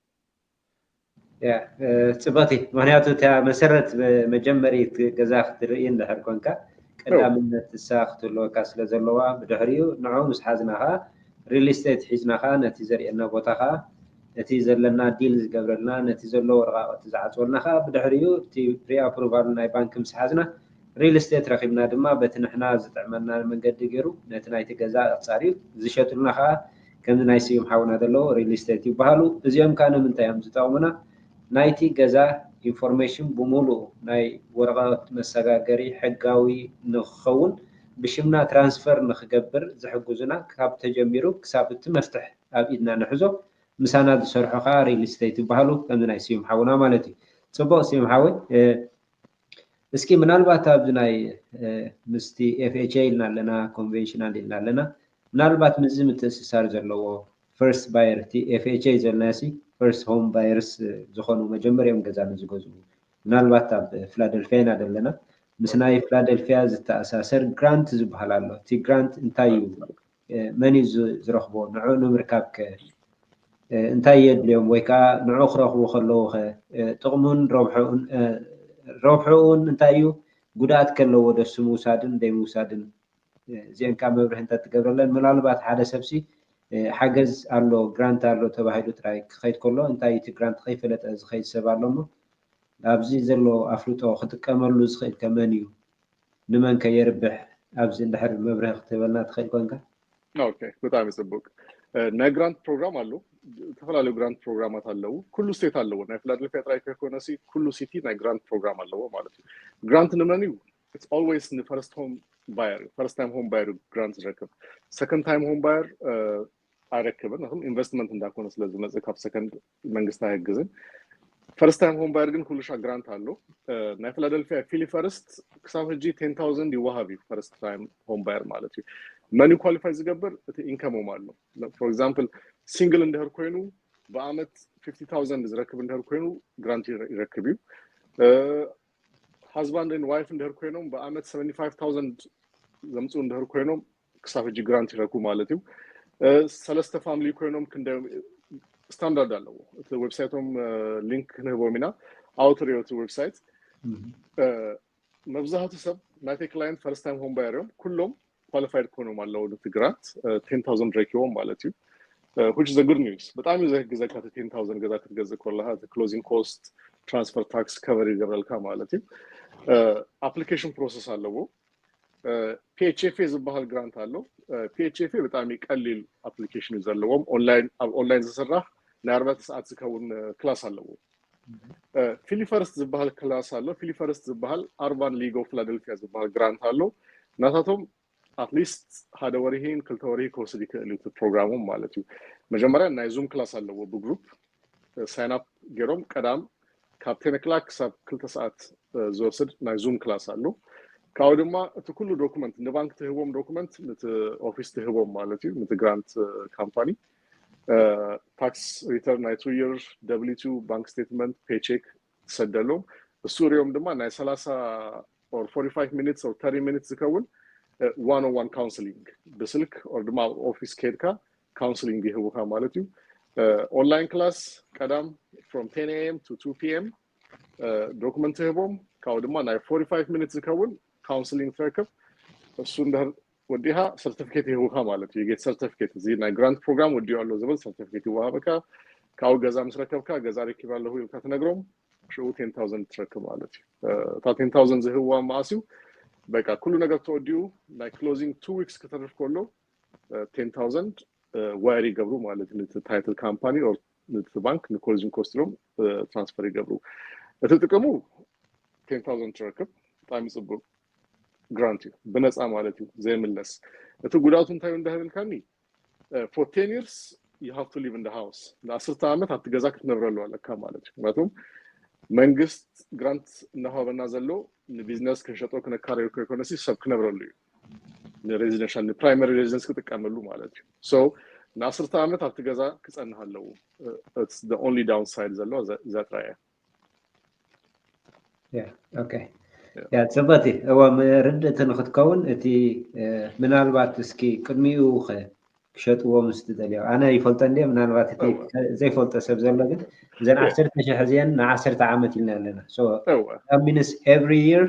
ጽበቲ። ምክንያቱ እታ መሰረት መጀመሪት ገዛ ክትርኢ እንድሕር ኮንካ ቀዳምነት እሳ ክትህልወካ ስለ ዘለዋ፣ ብድሕሪኡ ንዑ ምስ ሓዝና ከዓ real estate ሒዝና ከዓ ነቲ ዘርእየና ቦታ ከዓ፣ ነቲ ዘለና ዲል ዝገብረልና፣ ነቲ ዘሎ ወረቃቅቲ ዝዓፅወልና ከዓ ብድሕሪኡ እቲ pre approval ናይ ባንክ ምስ ሓዝና real estate ረኪብና ድማ በቲ ንሕና ዝጥዕመና መንገዲ ገይሩ ነቲ ናይቲ ገዛ ኣፃርዩ ዝሸጥሉና ከዓ ከምዚ ናይ ስዩም ሓውና ዘለዎ real estate ይበሃሉ። እዚኦም ከዓ ንምንታይ እዮም ዝጠቕሙና? ናይቲ ገዛ information ብምሉኡ ናይ ወረቐት መሰጋገሪ ሕጋዊ ንክኸውን ብሽምና transfer ንክገብር ዝሕግዙና ካብ ተጀሚሩ ክሳብ እቲ መፍትሕ ኣብ ኢድና ንሕዞ ምሳና ዝሰርሑ ከዓ real estate ይበሃሉ። ከምዚ ናይ ስዩም ሓውና ማለት እዩ። ፅቡቅ ስዩም ሓወይ፣ እስኪ ምናልባት ኣብዚ ናይ ምስቲ FHA ኢልና ኣለና፣ conventional ኢልና ኣለና፣ ምናልባት ምስዚ ምትእስሳር ዘለዎ first buyer፣ እቲ FHA ዘልና ሲ first home buyers ዝኾኑ መጀመርዮም ገዛ ንዝገዝኡ፣ ምናልባት ኣብ ፊላደልፊያ ኢና ዘለና፣ ምስ ናይ ፊላደልፊያ ዝተኣሳሰር grant ዝበሃል ኣሎ። እቲ grant እንታይ እዩ? መን እዩ ዝረኽቦ? ንዑ ንምርካብ ከ እንታይ የድልዮም? ወይ ከዓ ንዑ ክረኽቡ ከለዉ ከ ጥቕሙን ረብሕኡን፣ ረብሕኡን እንታይ እዩ? ጉድኣት ከለዎ ደስ ምውሳድን ደይ ምውሳድን እዚአን ከዓ መብርህ እንተትገብረለን፣ ምናልባት ሓደ ሰብሲ ሓገዝ ኣሎ፣ grant ኣሎ ተባሂሉ ጥራይ ክኸይድ ከሎ እንታይ እቲ grant ከይፈለጠ ዝኸይድ ሰብ ኣሎ እሞ ኣብዚ ዘሎ ኣፍልጦ ክጥቀመሉ ዝኽእል ከ መን እዩ? ንመን ከ የርብሕ? ኣብዚ እንድሕር መብርህ ክትህበልና ትኽእል ኮንካ። ኦኬ፣ ብጣዕሚ ጽቡቅ። ናይ grant program ኣሎ። ዝተፈላለዩ grant ፕሮግራማት ኣለዉ። ኩሉ state ኣለዎ። ናይ ፊላደልፊያ ጥራይ ከይኮነ ሲ ኩሉ city ናይ grant program ኣለዎ ማለት እዩ። Grant ንመን እዩ? It's always ን first home buyer፣ first time home buyer grant ዝረክብ። Second time home buyer ኣይረክብን። ምክንያቱም investment እንዳኮነ ስለ ዝመጽእ ካብ second መንግስቲ ኣይሕግዝን። First time home buyer ግን ኩሉ ሻዕ grant ኣሎ። ናይ ፊላደልፊያ ፊሊ ፈርስት ክሳብ ሕጂ ten thousand ይወሃብ እዩ first time home buyer ማለት እዩ። መን qualify ዝገብር? እቲ income ኦም ኣሎ። For example single እንድሕር ኮይኑ ብኣመት fifty thousand ዝረክብ እንድሕር ኮይኑ grant ይረክብ እዩ። Husband and wife እንድሕር ኮይኖም ብኣመት seventy five thousand ዘምፅኡ እንድሕር ኮይኖም ክሳብ ሕጂ grant ይረክቡ ማለት እዩ። ሰለስተ family ኮይኖም ክንደ standard ኣለዎ። እቲ website ኦም link ክንህቦም ኢና። ኣውተር እቲ website። መብዛሕቱ ሰብ ናተይ client first time home buyer እዮም። ኩሎም qualified ኮይኖም ኣለዉ ነቲ grant። Ten thousand ረኪቦም ማለት እዩ። Which is a good news። ብጣዕሚ እዩ ዘሕግዘካ እቲ ten thousand ገዛ ክትገዝእ ከለካ እቲ closing cost፣ transfer tax cover ይገብረልካ ማለት እዩ። Application process ኣለዎ። PHFA ዝበሃል grant ኣሎ። PHFA ብጣዕሚ ቀሊል application እዩ ዘለዎም። ኣብ online ዝስራሕ ናይ ኣርባዕተ ሰዓት ዝከውን class ኣለዎ። ፊሊ ፈርስት ዝበሃል class ኣሎ። ፊሊ ፈርስት ዝበሃል Urban League of Philadelphia ዝበሃል grant ኣሎ። ናታቶም at least ሓደ ወርሂን ክልተ ወርሂ ክወስድ ይክእል እዩ እቲ ፕሮግራሞም ማለት እዩ። መጀመርያ ናይ ዙም class ኣለዎ ብ group sign up ገይሮም ቀዳም ካብ ten o'clock ክሳብ ክልተ ሰዓት ዝወስድ ናይ ዙም class ኣሎ። ካብኡ ድማ እቲ ኩሉ ዶኩመንት ንባንክ ትህቦም ዶኩመንት ንቲ ኦፊስ ትህቦም ማለት እዩ ንቲ grant company። Tax return ናይ two year፣ W two፣ bank statement፣ paycheck ትሰደሎም። እሱ ሪኦም ድማ ናይ ሰላሳ or forty five minutes or thirty minutes ዝከውን one on one counseling ብስልክ or ድማ ኣብ ኦፊስ ከድካ counseling ይህቡካ ማለት እዩ። Online class ቀዳም from ten A M to two P M ዶኩመንት ትህቦም። ካብኡ ድማ ናይ forty five minutes ዝከውን counseling ትረክብ። እሱ እንድሕር ወዲኻ certificate ይህቡካ ማለት እዩ። Get certificate፣ እዚ ናይ grant program ወዲኡ ኣሎ ዝብል certificate ይወሃበካ። ካብኡ ገዛ ምስ ረከብካ ገዛ ረኪበ ኣለኹ ኢልካ ትነግሮም፣ ሽዑ ten thousand ትረክብ ማለት እዩ። እታ ten thousand ዝህብዋ መዓስ እዩ? በቃ ኩሉ ነገር ተወዲኡ ናይ closing two weeks ክተርፍ ከሎ ten thousand wire ይገብሩ ማለት እዩ። ንቲ title company or ንቲ ባንክ ን closing cost ኢሎም transfer ይገብሩ። እቲ ጥቅሙ ten thousand ትረክብ። ብጣዕሚ ጽቡቅ grant እዩ፣ ብነፃ ማለት እዩ፣ ዘይምለስ። እቲ ጉዳቱ እንታይ እዩ እንዳህብልካኒ? For ten years you have to live in the house። ንዓሰርተ ዓመት ኣብቲ ገዛ ክትነብረሉ ኣለካ ማለት እዩ። ምክንያቱም መንግስት grant እናሃበና ዘሎ ንቢዝነስ ክንሸጦ ክነካረዮ ከይኮነሲ ሰብ ክነብረሉ እዩ። ንሬዚደንሻል ንፕራይመሪ ሬዚደንስ ክጥቀመሉ ማለት እዩ። So ንዓሰርተ ዓመት ኣብቲ ገዛ ክፀንህ ኣለዎ። It's the only downside ዘሎ እዛ ጥራይ እያ። ኦኬ። ያ ጽበቲ እዋ ርድእቲ ንክትከውን እቲ ምናልባት እስኪ ቅድሚኡ ክሸጥዎ ምስ ትደልዮ ኣነ ይፈልጦ እንደ ምናልባት እቲ ዘይፈልጦ ሰብ ዘሎ ግን እዘን ዓሰርተ ሺሕ እዚአን ንዓሰርተ ዓመት ኢልና ኣለና። ሚንስ every year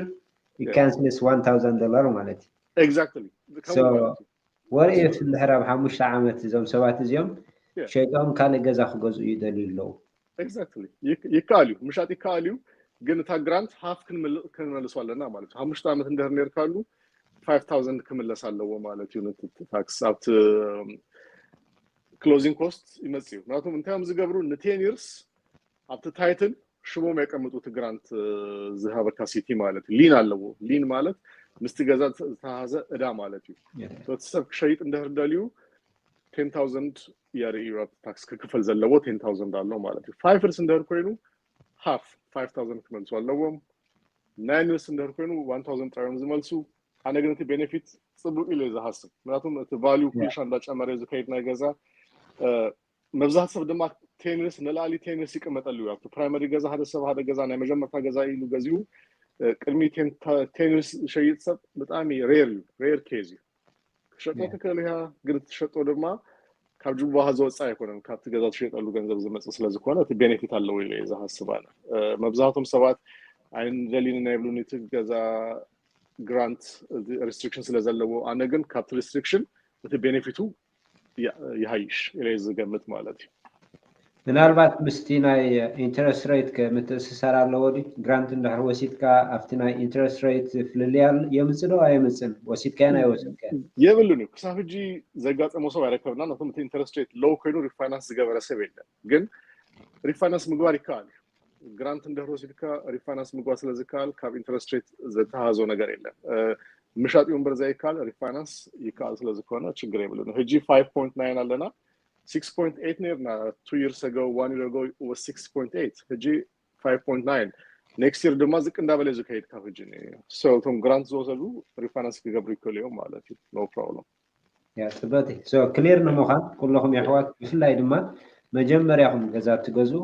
cancels one thousand dollar ማለት እዩ። Exactly. What if እንድሕር ኣብ ሓሙሽተ ዓመት እዞም ሰባት እዚኦም ሸይጦም ካልእ ገዛ ክገዝኡ ይደልዩ ኣለዉ? ይከኣል እዩ፣ ምሻጥ ይከኣል እዩ። ግን እታ grant half ክንመልሶ ኣለና ማለት እዩ። ሓሙሽተ ዓመት እንድሕር ነርካሉ five thousand ክምለስ ኣለዎ ማለት እዩ። ታክስ ኣብቲ closing cost ይመጽእ እዩ። ምክንያቱም እንታይ እዮም ዝገብሩ ን ten years ኣብቲ title ሽሞም የቀምጡ እቲ grant ዝሃበካ ሲቲ ማለት እዩ። ሊን ኣለዎ። ሊን ማለት ምስቲ ገዛ ዝተሃዘ እዳ ማለት እዩ። እቲ ሰብ ክሸይጥ እንድሕር ደልዩ ten thousand የርኢ ታክስ ክክፈል ዘለዎ ten thousand ኣሎ ማለት እዩ። Five years እንድሕር ኮይኑ half five thousand ክመልሱ ኣለዎም። Nine years እንድሕር ኮይኑ one thousand ጥራዮም ዝመልሱ። ኣነ ግን እቲ benefit ጽቡቅ ኢለ ዝሃስብ ምክንያቱም እቲ value ኩልሻ እንዳጨመረ ዝከይድ ናይ ገዛ መብዛሕቲ ሰብ ድማ ten years ንላዕሊ ten years ይቅመጠሉ እዩ። ኣብቲ primary ገዛ ሓደ ሰብ ሓደ ገዛ ናይ መጀመርታ ገዛ ኢሉ ገዚኡ ቅድሚ ten years ሸይጥ ሰብ ብጣዕሚ rare እዩ፣ rare case እዩ። ክሸጦ ትክእል ኢኻ ግን እትሸጦ ድማ ካብ ጅቡኻ ዝወፅእ ኣይኮነን፣ ካብቲ ገዛ ትሸጠሉ ገንዘብ ዝመፅእ ስለዝኮነ እቲ benefit ኣለዎ ኢለ እየ ዝሃስብ ኣነ። መብዛሕቶም ሰባት ኣይንደልን ኢና ይብሉኒ እቲ ገዛ grant restriction ስለዘለዎ፣ ኣነ ግን ካብቲ restriction እቲ benefit ኡ ይሃይሽ ኢለ ዝገምት ማለት እዩ። ምናልባት ምስቲ ናይ interest rate ከ ምትእስሳር ኣለዎ ድዩ? Grant እንድሕር ወሲድካ ኣብቲ ናይ interest rate ፍልልይ የምፅእ ዶ ኣየምፅእን? ወሲድካዮን ኣይወሰድካዮን? የብሉን እዩ። ክሳብ ሕጂ ዘጋጠሞ ሰብ ኣይረከብና። ነቶም እቲ interest rate low ኮይኑ refinance ዝገበረ ሰብ የለን። ግን refinance ምግባር ይከኣል እዩ። Grant እንድሕር ወሲድካ refinance ምግባር ስለዝከኣል ካብ interest rate ዝተሃዞ ነገር የለን። ምሻጥ እዩ እምበር ዘይከኣል refinance ይከኣል ስለዝኮነ ችግር የብሉን። ሕጂ five point nine ኣለና፣ six point eight ነርና two years ago, one year ago it was six point eight፣ ሕጂ five point nine። Next year ድማ ዝቅ እንዳበለ ዝከይድ ካብ ሕጂ። So እቶም grant ዝወሰዱ refinance ክገብሩ ይክእሉ እዮም ማለት እዩ። No problem። ያ ጽበቲ። So clear ንምዃን ኩለኹም የሕዋት ብፍላይ ድማ መጀመርያኹም ገዛ ትገዝኡ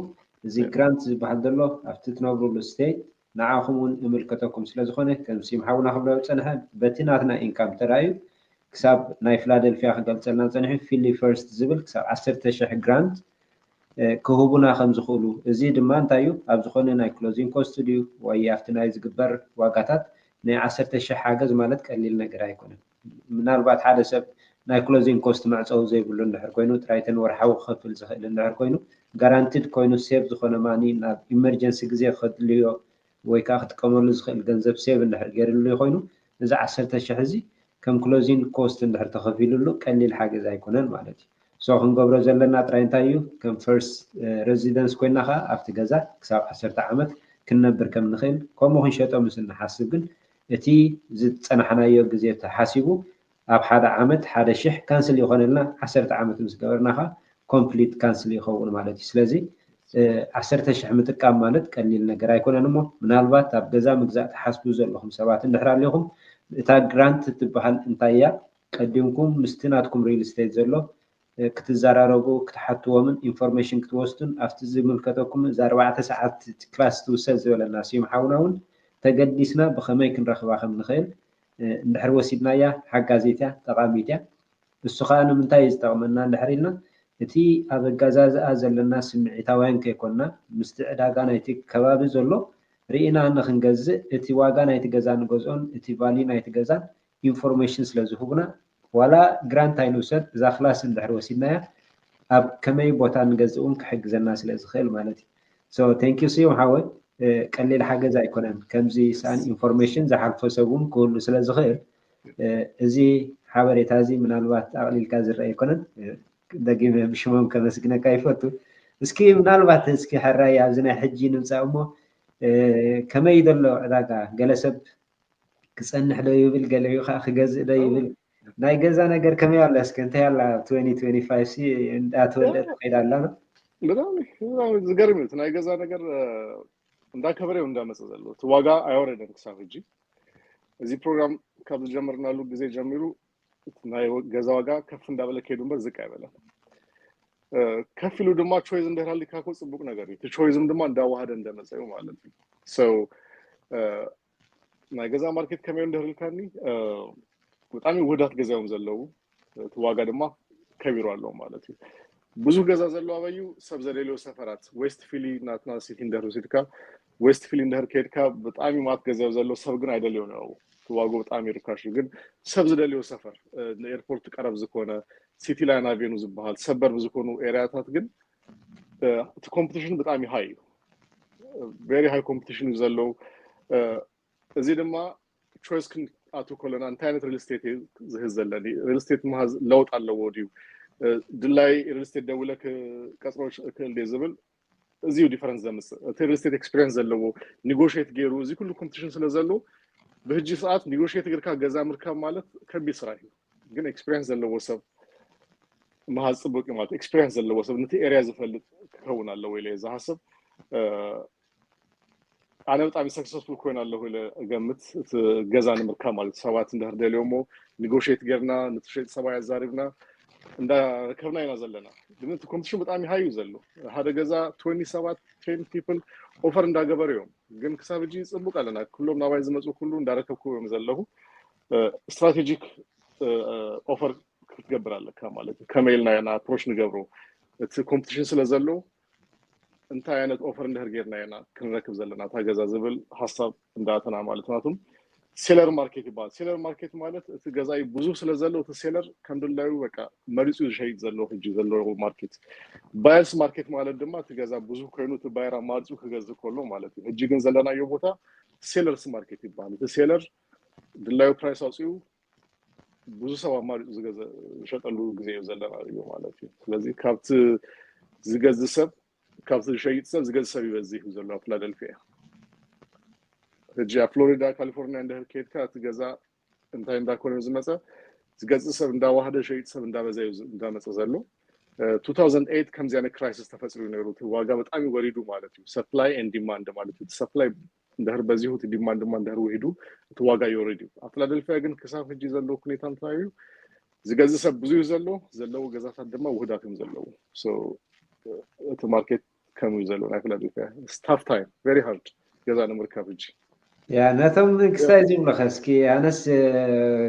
እዚ grant ዝበሃል ዘሎ ኣብቲ ትነብሩሉ state ንዓኹም እውን እምልከተኩም ስለዝኾነ ከም ሲም ሓውና ክብሎ ዝጸንሐ በቲ ናትና income ተራእዩ ክሳብ ናይ ፊላደልፊያ ክገልጸልና ጸኒሑ ፊሊ ፈርስት ዝብል ክሳብ ዓሰርተ ሽሕ grant ክህቡና ከም ዝኽእሉ፣ እዚ ድማ እንታይ እዩ ኣብ ዝኾነ ናይ closing cost ድዩ ወይ ኣብቲ ናይ ዝግበር ዋጋታት ናይ ዓሰርተ ሽሕ ሓገዝ ማለት ቀሊል ነገር ኣይኮነን። ምናልባት ሓደ ሰብ ናይ closing cost መዕፀዊ ዘይብሉ እንድሕር ኮይኑ ጥራይተን ወርሓዊ ክኸፍል ዝኽእል እንድሕር ኮይኑ guaranteed ኮይኑ safe ዝኾነ money ናብ emergency ግዜ ከድልዮ ወይ ከዓ ክጥቀመሉ ዝኽእል ገንዘብ save እንድሕር ገይርሉ ኮይኑ እዚ ዓሰርተ ሽሕ እዚ ከም closing cost እንድሕር ተኸፊሉሉ ቀሊል ሓገዝ ኣይኮነን ማለት እዩ። So ክንገብሮ ዘለና ጥራይ እንታይ እዩ ከም first residence ኮይና ከዓ ኣብቲ ገዛ ክሳብ ዓሰርተ ዓመት ክንነብር ከም ንኽእል ከምኡ ክንሸጦ ምስ እንሓስብ ግን እቲ ዝፀናሕናዮ ግዜ ተሓሲቡ ኣብ ሓደ ዓመት ሓደ ሽሕ cancel ይኾነልና ዓሰርተ ዓመት ምስ ገበርና ከዓ complete cancel ይኸውን ማለት እዩ። ስለዚ ዓሰርተ ሽሕ ምጥቃም ማለት ቀሊል ነገር ኣይኮነን እሞ ምናልባት ኣብ ገዛ ምግዛእ ትሓስቡ ዘለኹም ሰባት እንድሕር ኣለኹም እታ grant ትበሃል እንታይ እያ ቀዲምኩም ምስቲ ናትኩም real estate ዘሎ ክትዘራረቡ ክትሓትዎምን information ክትወስዱን ኣብቲ ዝምልከተኩም እዚ ኣርባዕተ ሰዓት class ትውሰድ ዝበለና ስዩም ሓውና እውን ተገዲስና ብኸመይ ክንረኽባ ከም ንኽእል እንድሕር ወሲድናያ ሓጋዚት እያ፣ ጠቓሚት እያ። እሱ ከዓ ንምንታይ እዩ ዝጠቕመና እንድሕር ኢልና እቲ ኣብ ኣገዛዝኣ ዘለና ስምዒታውያን ከይኮንና ምስቲ ዕዳጋ ናይቲ ከባቢ ዘሎ ርኢና ንክንገዝእ እቲ ዋጋ ናይቲ ገዛ ንገዝኦን እቲ value ናይቲ ገዛን information ስለ ዝህቡና ዋላ grant ኣይንውሰድ እዛ class እንድሕር ወሲድናያ ኣብ ከመይ ቦታ ንገዝእ እውን ክሕግዘና ስለ ዝኽእል ማለት እዩ። So thank you ስዩም ሓወይ ቀሊል ሓገዝ ኣይኮነን። ከምዚ ሰኣን information ዝሓልፎ ሰብ እውን ክህሉ ስለ ዝኽእል እዚ ሓበሬታ እዚ ምናልባት ኣቕሊልካ ዝረአ ኣይኮነን። ደጊመ ብሽሞም ከመስግነካ ይፈቱ። እስኪ ምናልባት እስኪ ሕራይ ኣብዚ ናይ ሕጂ ንምፃእ እሞ ከመይ ዘሎ ዕዳጋ ገለ ሰብ ክፀንሕ ዶ ይብል ገለ ከዓ ክገዝእ ዶ ይብል ናይ ገዛ ነገር ከመይ ኣላ እስከ እንታይ ኣላ twenty twenty-five ሲ እንዳተወደአት ትኸይድ ኣላ ነው ብጣዕሚ ዝገርም እዩ ናይ ገዛ ነገር እንዳከበረ እዩ እንዳመፀ ዘሎ እቲ ዋጋ ኣይወረደን ክሳብ ሕጂ እዚ ፕሮግራም ካብ ዝጀመርናሉ ግዜ ጀሚሩ ናይ ገዛ ዋጋ ከፍ እንዳበለ ከይዱ እምበር ዝቅ ኣይበለን ከፍ ኢሉ ድማ choice እንድሕር ሃሊካ እኮ ፅቡቅ ነገር እዩ እቲ choice ም ድማ እንዳዋሃደ እንደመፀ እዩ ማለት እዩ so ናይ ገዛ ማርኬት ከመይ እንድህር ኢልካኒ፣ ብጣዕሚ ውህዳት ገዛ እዮም ዘለዉ። እቲ ዋጋ ድማ ከቢሩ ኣሎ ማለት እዩ። ብዙሕ ገዛ ዘለዎ ኣበዩ ሰብ ዘደልዮ ሰፈራት፣ ዌስት ፊሊ ናትና ሲቲ እንድህር ወሲድካ፣ ዌስት ፊሊ እንድህር ከይድካ ብጣዕሚ ማት ገዛ ዘሎ ሰብ ግን ኣይደልዮ ነው። እቲ ዋጋኡ ብጣዕሚ ርካሽ እዩ። ግን ሰብ ዝደልዮ ሰፈር፣ ንኤርፖርት ቀረብ ዝኾነ፣ ሲቲ ላይን ኣቬኑ ዝበሃል ሰበር ብዝኾኑ ኤሪያታት ግን እቲ ኮምፒቲሽን ብጣዕሚ ሃይ እዩ። ቨሪ ሃይ ኮምፒቲሽን እዩ ዘለዉ። እዚ ድማ ቾይስ ክንኣቱ ከለና እንታይ ዓይነት ሪል ስቴት ዝህዝ ዘለኒ፣ ሪል ስቴት ምሃዝ ለውጥ ኣለዎ ድዩ፣ ድላይ ሪል ስቴት ደውለ ክቀፅሮ ክእል ድየ ዝብል፣ እዚዩ ዲፈረንስ ዘምፅእ። እቲ ሪል ስቴት ኤክስፒሪንስ ዘለዎ፣ ኒጎሽት ገይሩ፣ እዚ ኩሉ ኮምፒቲሽን ስለ ዘሎ ብህጂ ሰዓት ኒጎሽት ገርካ ገዛ ምርካብ ማለት ከቢድ ስራሕ እዩ። ግን ኤክስፒሪንስ ዘለዎ ሰብ ምሃዝ ፅቡቅ እዩ ማለት፣ ኤክስፒሪንስ ዘለዎ ሰብ፣ ነቲ ኤሪያ ዝፈልጥ ክኸውን ኣለዎ ኢለ ዝሃስብ። ኣነ ብጣዕሚ ሰክሰስፉል ኮይን ኣለኹ ኢለ እገምት። እቲ ገዛ ንምርካብ ማለት ሰባት እንድሕር ደልዮሞ ኒጎሽት ጌርና፣ ነቲ ሸይጥ ሰብኣይ ኣዛሪብና እንዳረከብና ኢና ዘለና። ግን እቲ ኮምፒቲሽን ብጣዕሚ ሃይ እዩ ዘሎ። ሓደ ገዛ ትወንቲ ሰባት፣ ቴን ፒፕል ኦፈር እንዳገበሩ እዮም። ግን ክሳብ ሕጂ ፅቡቅ ኣለና። ኩሎም ናባይ ዝመፁ ኩሉ እንዳረከብኩ እዮም ዘለኹ። ስትራቴጂክ ኦፈር ክትገብር ኣለካ ማለት እዩ። ከመይ ኢልና ኢና ኣፕሮች ንገብሮ? እቲ ኮምፒቲሽን ስለ ዘሎ እንታይ ዓይነት ኦፈር እንድሕር ጌርና ኢና ክንረክብ ዘለና እታ ገዛ ዝብል ሓሳብ እንዳኣተና ማለት ናቱም። ሴለር ማርኬት ይበሃል። ሴለር ማርኬት ማለት እቲ ገዛኢ ብዙሕ ስለ ዘሎ እቲ ሴለር ከም ድላዩ በቃ መሪፁ ዝሸይጥ ዘሎ ሕጂ ዘሎ ማርኬት። ባየርስ ማርኬት ማለት ድማ እቲ ገዛ ብዙሕ ኮይኑ እቲ ባየር ኣማሪፁ ክገዝእ ከሎ ማለት እዩ። ሕጂ ግን ዘለናዮ ቦታ ሴለርስ ማርኬት ይበሃል። እቲ ሴለር ድላዩ ፕራይስ ኣውፅኡ ብዙ ሰብ ኣማሪፁ ዝገዘ-፣ ዝሸጠሉ ግዜ እዩ ዘለና እዩ ማለት እዩ። ስለዚ ካብቲ ዝገዝእ ሰብ፣ ካብቲ ዝሸይጥ ሰብ ዝገዝእ ሰብ ይበዝሕ እዩ ዘሎ ኣብ ፊላደልፊያ። ሕጂ ኣብ ፍሎሪዳ፣ ካሊፎርኒያ እንድሕር ከይድካ እቲ ገዛ እንታይ እንዳኮነ እዩ ዝመፀ፣ ዝገዝእ ሰብ እንዳዋህደ ሸይጥ ሰብ እንዳበዘ እዩ ዝ-፣ እንዳመፀ ዘሎ። እ፣ ቱ ታውዘንድ ኤይት ከምዚ ዓይነት ክራይሲስ ተፈፂሩ ነይሩ። እቲ ዋጋ ብጣዕሚ ወሪዱ ማለት እዩ። ሰፕላይ ኤንድ ዲማንድ ማለት እዩ። እቲ ሰፕላይ እንድሕር በዚሁ እቲ ዲማንድ ድማ እንድሕር ውሂዱ እቲ ዋጋ ይወርድ እዩ። ኣብ ፊላደልፊያ ግን ክሳብ ሕጂ ዘለዎ ኩኔታ እንታይ እዩ? ዝገዝእ ሰብ ብዙ እዩ ዘሎ፣ ዘለዉ ገዛታት ድማ ውህዳት እዮም ዘለዉ። So፣ እቲ ማርኬት ከምኡ እዩ ዘሎ ናይ ፊላደልፊያ። ስታፍ ታይም፣ ቨሪ ሃርድ ገዛ ንምርካብ ሕጂ። ያ፣ ነቶም ክስታይ ዝብሉኸ እስኪ፣ ኣነስ፣ እ፣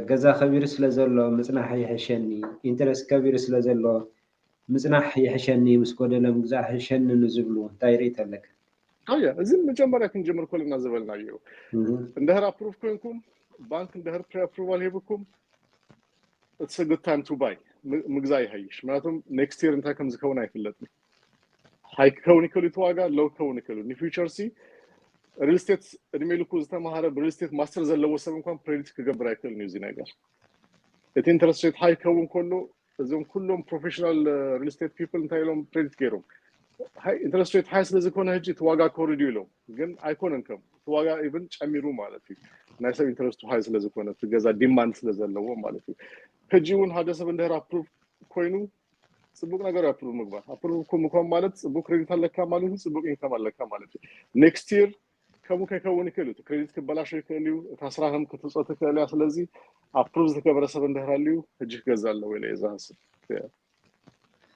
ገዛ ከቢሩ ስለ ዘሎ ምጽናሕ ይሕሸኒ፣ ኢንተረስት ከቢሩ ስለ ዘሎ ምጽናሕ ይሕሸኒ፣ ምስ ጎደለ ምግዛእ ይሕሸኒ ንዝብሉ እንታይ ርእይቶ ኣለካ? ኣያ፣ እዚ መጀመርያ ክንጅምር ከለና ዝበልናዮ እዩ። እህ። እንድሕር ኣፕሩቭ ኮንኩም፣ ባንክ እንድሕር ፕሪ ኣፕሩቫል ሂብኩም፣ it's a good time to buy። ም-፣ ምግዛእ ይሃይሽ። ምክንያቱም ኔክስት ይር እንታይ ከም ዝከውን ኣይፍለጥን። ሃይ ክከውን ይክእል እዩ እቲ ዋጋ፣ ሎው ክከውን ይክእል እዩ። ንፊውቸር ሲ ሪል ስቴት እድሜ ልኩ ዝተማሃረ ብሪል ስቴት ማስተር ዘለዎ ሰብ እንኳን ፕሬዲክት ክገብር ኣይክእልን እዩ እዚ ነገር። እቲ ኢንተረስት ሬት ሃይ ክከውን ከሎ እዞም ኩሎም ፕሮፌሽናል ሪል ስቴት ፒፕል እንታይ ኢሎም ፕሬዲክት ገይሮም? ሃይ ኢንተረስት ሬት ሃይ ስለ ዝኾነ ሕጂ እቲ ዋጋ ክወርድ እዩ ኢሎም፣ ግን ኣይኮነን ከም እቲ ዋጋ ኢቭን ጨሚሩ ማለት እዩ። ናይ ሰብ ኢንተረስቱ ሃይ ስለ ዝኾነ እቲ ገዛ ዲማንድ ስለ ዘለዎ ማለት እዩ። ሕጂ እውን ሓደ ሰብ እንድሕር ኣፕሩቭ ኮይኑ ጽቡቅ ነገር ኣፕሩቭ ምግባር። ኣፕሩቭ እኮ ምኳን ማለት ጽቡቅ ክሬዲት ኣለካ ማለት እዩ፣ ጽቡቅ ኢንካም ኣለካ ማለት እዩ። ኔክስት ይር ከምኡ ከይከውን ይክእል እዩ። እቲ ክሬዲት ክበላሾ ይክእል እዩ። እታ ስራህም ክትውፅኦ ትክእል እያ። ስለዚ ኣፕሩቭ ዝተገበረ ሰብ እንድሕር ኣልዩ ሕጂ ክገዛ ኣለዎ ኢለ እየ ዝሃስብ። Yeah.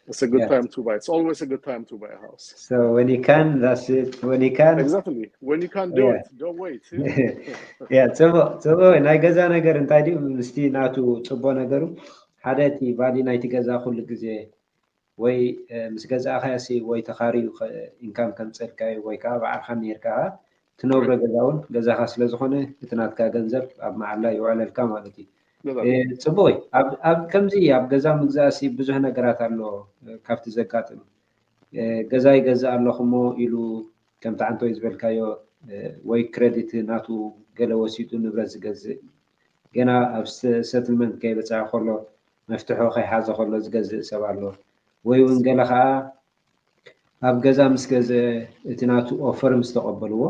It's a good Yeah. time to buy. It's always a good time to buy a house. So when you can, that's it. When you can. Exactly. When you can do Yeah. it, don't wait. Yeah, ጽቡቅ፣ ጽቡቅ። ናይ ገዛ ነገር እንታይ ድዩ? ምስቲ ናቱ ጽቡቅ ነገሩ ሓደ እቲ ቫሊ ናይቲ ገዛ ኩሉ ግዜ ወይ፣ እ፣ ምስ ገዛእካዮ ሲ ወይ ተኻርዩ ከ-፣ ኢንካም ከምጸልካ እዩ ወይ ከዓ ባዕልኻ ነይርካ ትነብሮ ገዛ እውን ገዛኻ ስለ ዝኾነ እቲ ናትካ ገንዘብ ኣብ መዓላ ይውዕለልካ ማለት እዩ። ገዛ እ፣ ጽቡቅ እዩ። ኣብ፣ ኣብ ከምዚ ኣብ ገዛ ምግዛእ ሲ ብዙሕ ነገራት ኣሎ፣ እ፣ ካብቲ ዘጋጥም። እ፣ ገዛ ይገዝእ ኣለኹ እሞ ኢሉ ከምቲ ዓንቶይ ዝበልካዮ፣ እ፣ ወይ ክረዲት ናቱ ገለ ወሲዱ ንብረት ዝገዝእ ገና ኣብ ሰ-፣ ሰትልመንት ከይበጽሐ ከሎ መፍትሑ ከይሓዘ ከሎ ዝገዝእ ሰብ ኣሎ። ወይ እውን ገለ ከዓ ኣብ ገዛ ምስ ገዝአ እቲ ናቱ ኦፈር ምስ ተቐበልዎ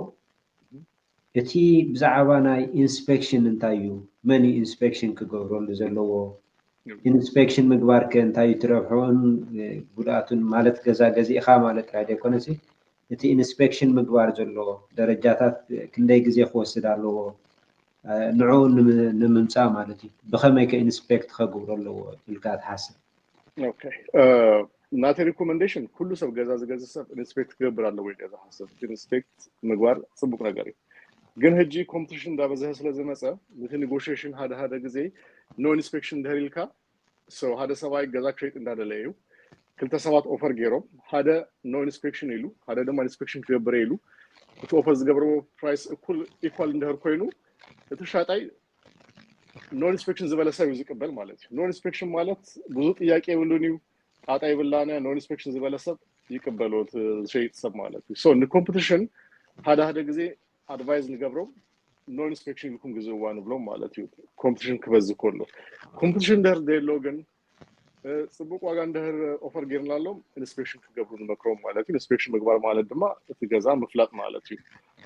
እቲ ብዛዕባ ናይ ኢንስፔክሽን እንታይ እዩ? መን እዩ ኢንስፔክሽን ክገብረሉ ዘለዎ? ኢንስፔክሽን ምግባር ከ እንታይ እዩ ትረብሕኡን፣ እ፣ ጉድኣቱን? ማለት ገዛ ገዚእኻ ማለት ጥራይ ዘይኮነሲ እቲ ኢንስፔክሽን ምግባር ዘሎ ደረጃታት ክንደይ ግዜ ክወስድ ኣለዎ? እ፣ ንዕኡ ንም-፣ ንምምጻእ ማለት እዩ። ብኸመይ ከ ኢንስፔክት ከግብሮ ኣለዎ ኢልካ ትሓስብ? ኦኬ። እ፣ ናተይ ሪኮመንዴሽን ኩሉ ሰብ ገዛ ዝገዝእ ሰብ ኢንስፔክት ክገብር ኣለዎ ኢለ ዝሓስብ። ኢንስፔክት ምግባር ጽቡቅ ነገር እዩ። ግን ሕጂ ኮምፒቲሽን እንዳበዝሐ ስለ ዝመፀ፣ ነቲ ኔጎሽሽን ሓደ ሓደ ግዜ no inspection እንድሕር ኢልካ፣ so ሓደ ሰብኣይ ገዛ ክሸይጥ እንዳደለየ እዩ። ክልተ ሰባት ኦፈር ገይሮም፣ ሓደ no inspection ኢሉ፣ ሓደ ድማ ኢንስፔክሽን ክገብር ኢሉ። እቲ ኦፈር ዝገብርዎ ፕራይስ እኩል ኢኳል እንድሕር ኮይኑ፣ እቲ ሻጣይ no inspection ዝበለ ሰብ እዩ ዝቅበል ማለት እዩ። No inspection ማለት ብዙ ጥያቄ የብሉን እዩ፣ ጣጣ የብላን። No inspection ዝበለ ሰብ ይቅበሎ፣ እቲ ዝሸይጥ ሰብ ማለት እዩ። So ንኮምፒቲሽን ሓደ ሓደ ግዜ ኣድቫይዝ ንገብሮም፣ no inspection ኢልኩም ግዝእዋ ንብሎም ማለት እዩ። ኮምፒቲሽን ክበዝሕ ከሎ፣ ኮምፒቲሽን እንድሕር ዘይሎ ግን፣ እ፣ ፅቡቅ ዋጋ እንድሕር ኦፈር ጌርናሎም፣ ኢንስፔክሽን ክገብሩ ንመክሮም ማለት እዩ። ኢንስፔክሽን ምግባር ማለት ድማ እቲ ገዛ ምፍላጥ ማለት እዩ።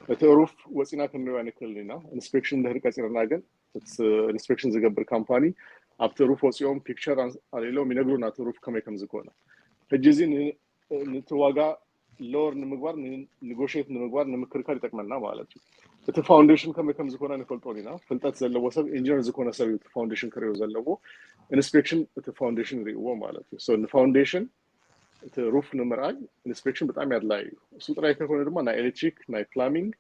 እቲ ሩፍ ወፂና ክንሪኦ ኣይንክእልን ኢና። ኢንስፔክሽን እንድሕር ቀፂርና ግን፣ እቲ ኢንስፔክሽን ዝገብር ካምፓኒ ኣብቲ ሩፍ ወፂኦም ፒክቸር ኣን-፣ ኣልዒሎም ይነግሩና እቲ ሩፍ ከመይ ከም ዝኾነ። ሕጂ እዚ ን-፣ ነቲ ዋጋ ሎወር ንምግባር፣ ን-፣ ኒጎሽየት ንምግባር፣ ንምክርካር ይጠቅመና ማለት እዩ። እቲ ፋውንዴሽን ከመይ ከም ዝኾነ ንፈልጦን ኢና። ፍልጠት ዘለዎ ሰብ፣ ኢንጂነር ዝኾነ ሰብ እዩ እቲ ፋውንዴሽን ክርእዮ ዘለዎ። ኢንስፔክሽን እቲ ፋውንዴሽን ይርእይዎ ማለት እዩ። So ንፋውንዴሽን፣ እቲ ሩፍ ንምርኣይ ኢንስፔክሽን ብጣዕሚ ኣድላዪ እዩ። እሱ ጥራይ ከይኮነ ድማ ናይ ኤሌክትሪክ፣ ናይ ፕላሚንግ፣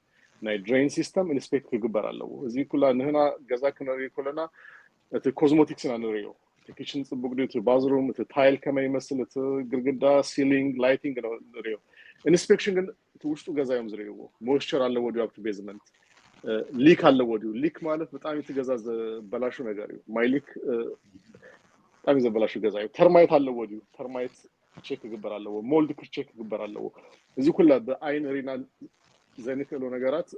ናይ ድሬን ሲስተም ኢንስፔክት ክግበር ኣለዎ። እዚ ኩላ ንህና ገዛ ክንርኢ ከለና እቲ ኮስሞቲክስ ኢና ንርእዮ። እቲ ኪችን ጽቡቅ ድዩ፣ እቲ ባዝሩም፣ እቲ ታይል ከመይ ይመስል፣ እቲ ግርግዳ፣ ሲሊንግ፣ ላይቲንግ ነው ንርእዮ። ኢንስፔክሽን ግን እቲ ውሽጡ ገዛ እዮም ዝርእይዎ። ሞይስቸር ኣለዎ ድዩ ኣብቲ ቤዝመንት፣ እ፣ ሊክ ኣለዎ ድዩ? ሊክ ማለት ብጣዕሚ እቲ ገዛ ዘበላሹ ነገር እዩ። ማይ ሊክ፣ እ፣ ብጣዕሚ ዘበላሹ ገዛ እዩ። ተርማይት ኣለዎ ድዩ? ተርማይት ቼክ ክግበር ኣለዎ። ሞልድ ክቼክ ክግበር ኣለዎ። እዚ ኩላ ብኣይን ሪና ዘይንክእሎ ነገራት፣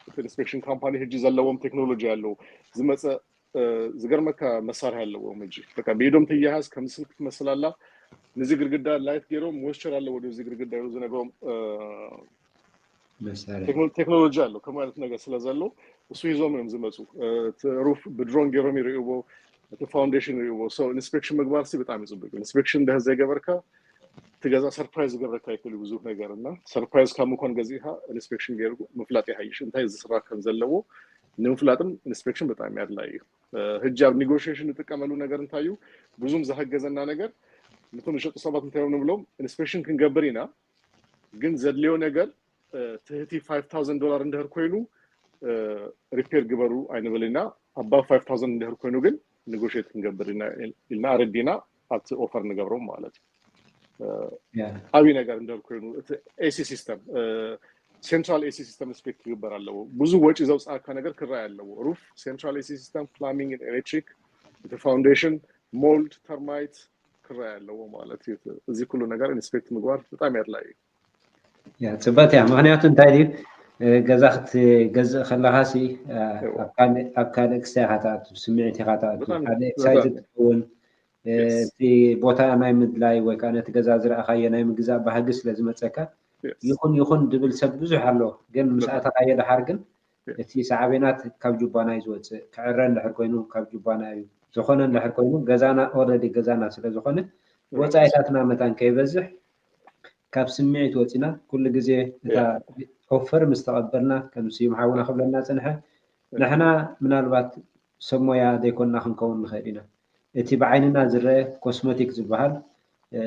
እቲ ኢንስፔክሽን ካምፓኒ ሕጂ ዘለዎም ቴክኖሎጂ ኣለዉ። ዝመፀ፣ እ፣ ዝገርመካ መሳርሒ ኣለዎም። ሕጂ በቃ ብኢዶም ትያሃዝ፣ ከም ስልክ ትመስል ኣላ። ነዚ ግርግዳ ላይት ገይሮም፣ ሞይስቸር ኣለዎ ድዩ እዚ ግርግዳ ኢሉ ዝነግሮም፣ እ፣ መሳርሒ። ቴክኖ-፣ ቴክኖሎጂ ኣሎ፣ ከምኡ ዓይነት ነገር ስለ ዘሎ፣ እሱ ሂዞም እዮም ዝመፁ። እ፣ እቲ ሩፍ ብድሮን ገይሮም ይርእይዎ፣ እቲ ፋውንዴሽን ይርእይዎ። So ኢንስፔክሽን ምግባር ሲ ብጣዕሚ ፅቡቅ እዩ። ኢንስፔክሽን እንድሕር ዘይገበርካ፣ እቲ ገዛ ሰርፕራይዝ ዝገብረካ ይክእል እዩ ብዙሕ ነገር፣ እና ሰርፕራይዝ ካብ ምኮን ገዚእካ ኢንስፔክሽን ገይሩ ምፍላጥ ይሃይሽ። እንታይ ዝስራሕ ከም ዘለዎ ንምፍላጥም ኢንስፔክሽን ብጣዕሚ ኣድላዪ እዩ። እ፣ ሕጂ ኣብ ኔጎሽሽን ንጥቀመሉ ነገር እንታይ እዩ? ብዙም ዝሃገዘና ነገር፣ ነቶም ዝሸጡ ሰባት እንታይ እዮም ንብሎም? ኢንስፔክሽን ክንገብር ኢና፣ ግን ዘድልዮ ነገር፣ እ፣ ትህቲ ፋይቭ ታውዘንድ ዶላር እንድሕር ኮይኑ፣ እ፣ ሪፔር ግበሩ ኣይንብል ኢና። ኣባቭ ፋይቭ ታውዘንድ እንድሕር ኮይኑ ግን ኔጎሽየት ክንገብር ኢና ኢልና ኣረዲና ኣብቲ ኦፈር ንገብሮም ማለት እዩ። እ፣ ያ። ዓብዪ ነገር እንድሕር ኮይኑ፣ እቲ ኤሲ ሲስተም፣ እ፣ ሴንትራል ኤሲ ሲስተም ኢንስፔክት ክግበር ኣለዎ። ብዙ ወጪ ዘውፅኣካ ነገር ክረኣይ ኣለዎ። ሩፍ፣ ሴንትራል ኤሲ ሲስተም፣ ፕላሚንግ፣ ኤሌክትሪክ፣ እቲ ፋውንዴሽን፣ ሞልድ፣ ተርማይት ክረኣይ ኣለዎ ማለት እዩ። እዚ ኩሉ ነገር ኢንስፔክት ምግባር ብጣዕሚ ኣድላዪ እዩ። ያ፣ ጽበት እያ። ምኽንያቱ እንታይ ድዩ? እ፣ ገዛ ክትገዝእ ከለኻ ሲ፣ እ፣ እዎ። ኣብ ካልእ፣ ኣብ ካልእ ክስታይ ኢኻ ትኣቱ፣ ስምዒት ኢኻ ትኣቱ። ብጣዕሚ፣ ሓደ ብጣዕሚ። ኤክሳይትድ ትኸውን፣ እ፣ የስ። እቲ ቦታ ናይ ምድላይ ወይ ከዓ ነቲ ገዛ ዝረኣኻዮ ናይ ምግዛእ ባህጊ ስለ ዝመጸካ፣ የስ። ይኹን፣ ይኹን ድብል ሰብ ብዙሕ ኣሎ። ግን ምስ ብጣዕሚ። ኣተኻዮ ደሓር ግን፣ የስ። እቲ ሳዕቤናት ካብ ጁባና እዩ ዝወጽእ። ክዕረ እንድሕር ኮይኑ ካብ ጁባና እዩ። ዝኾነ እንድሕር ኮይኑ ገዛና፣ ኦልሬዲ ገዛና ስለ ዝኾነ፣ ራይት። ወጻኢታትና መታን ከይበዝሕ፣ ካብ ስምዒት ወጺና፣ ኩሉ ግዜ እታ ያ። ኦፈር ምስ ተቐበልና፣ ከም ስዩም ሓውና ክብለና ጽንሐ፣ ያ። ንሕና ምናልባት ሰብ ሞያ ዘይኮንና ክንከውን ንኽእል ኢና። እቲ ብዓይንና ዝረአ ኮስሞቲክ ዝበሃል፣ እ፣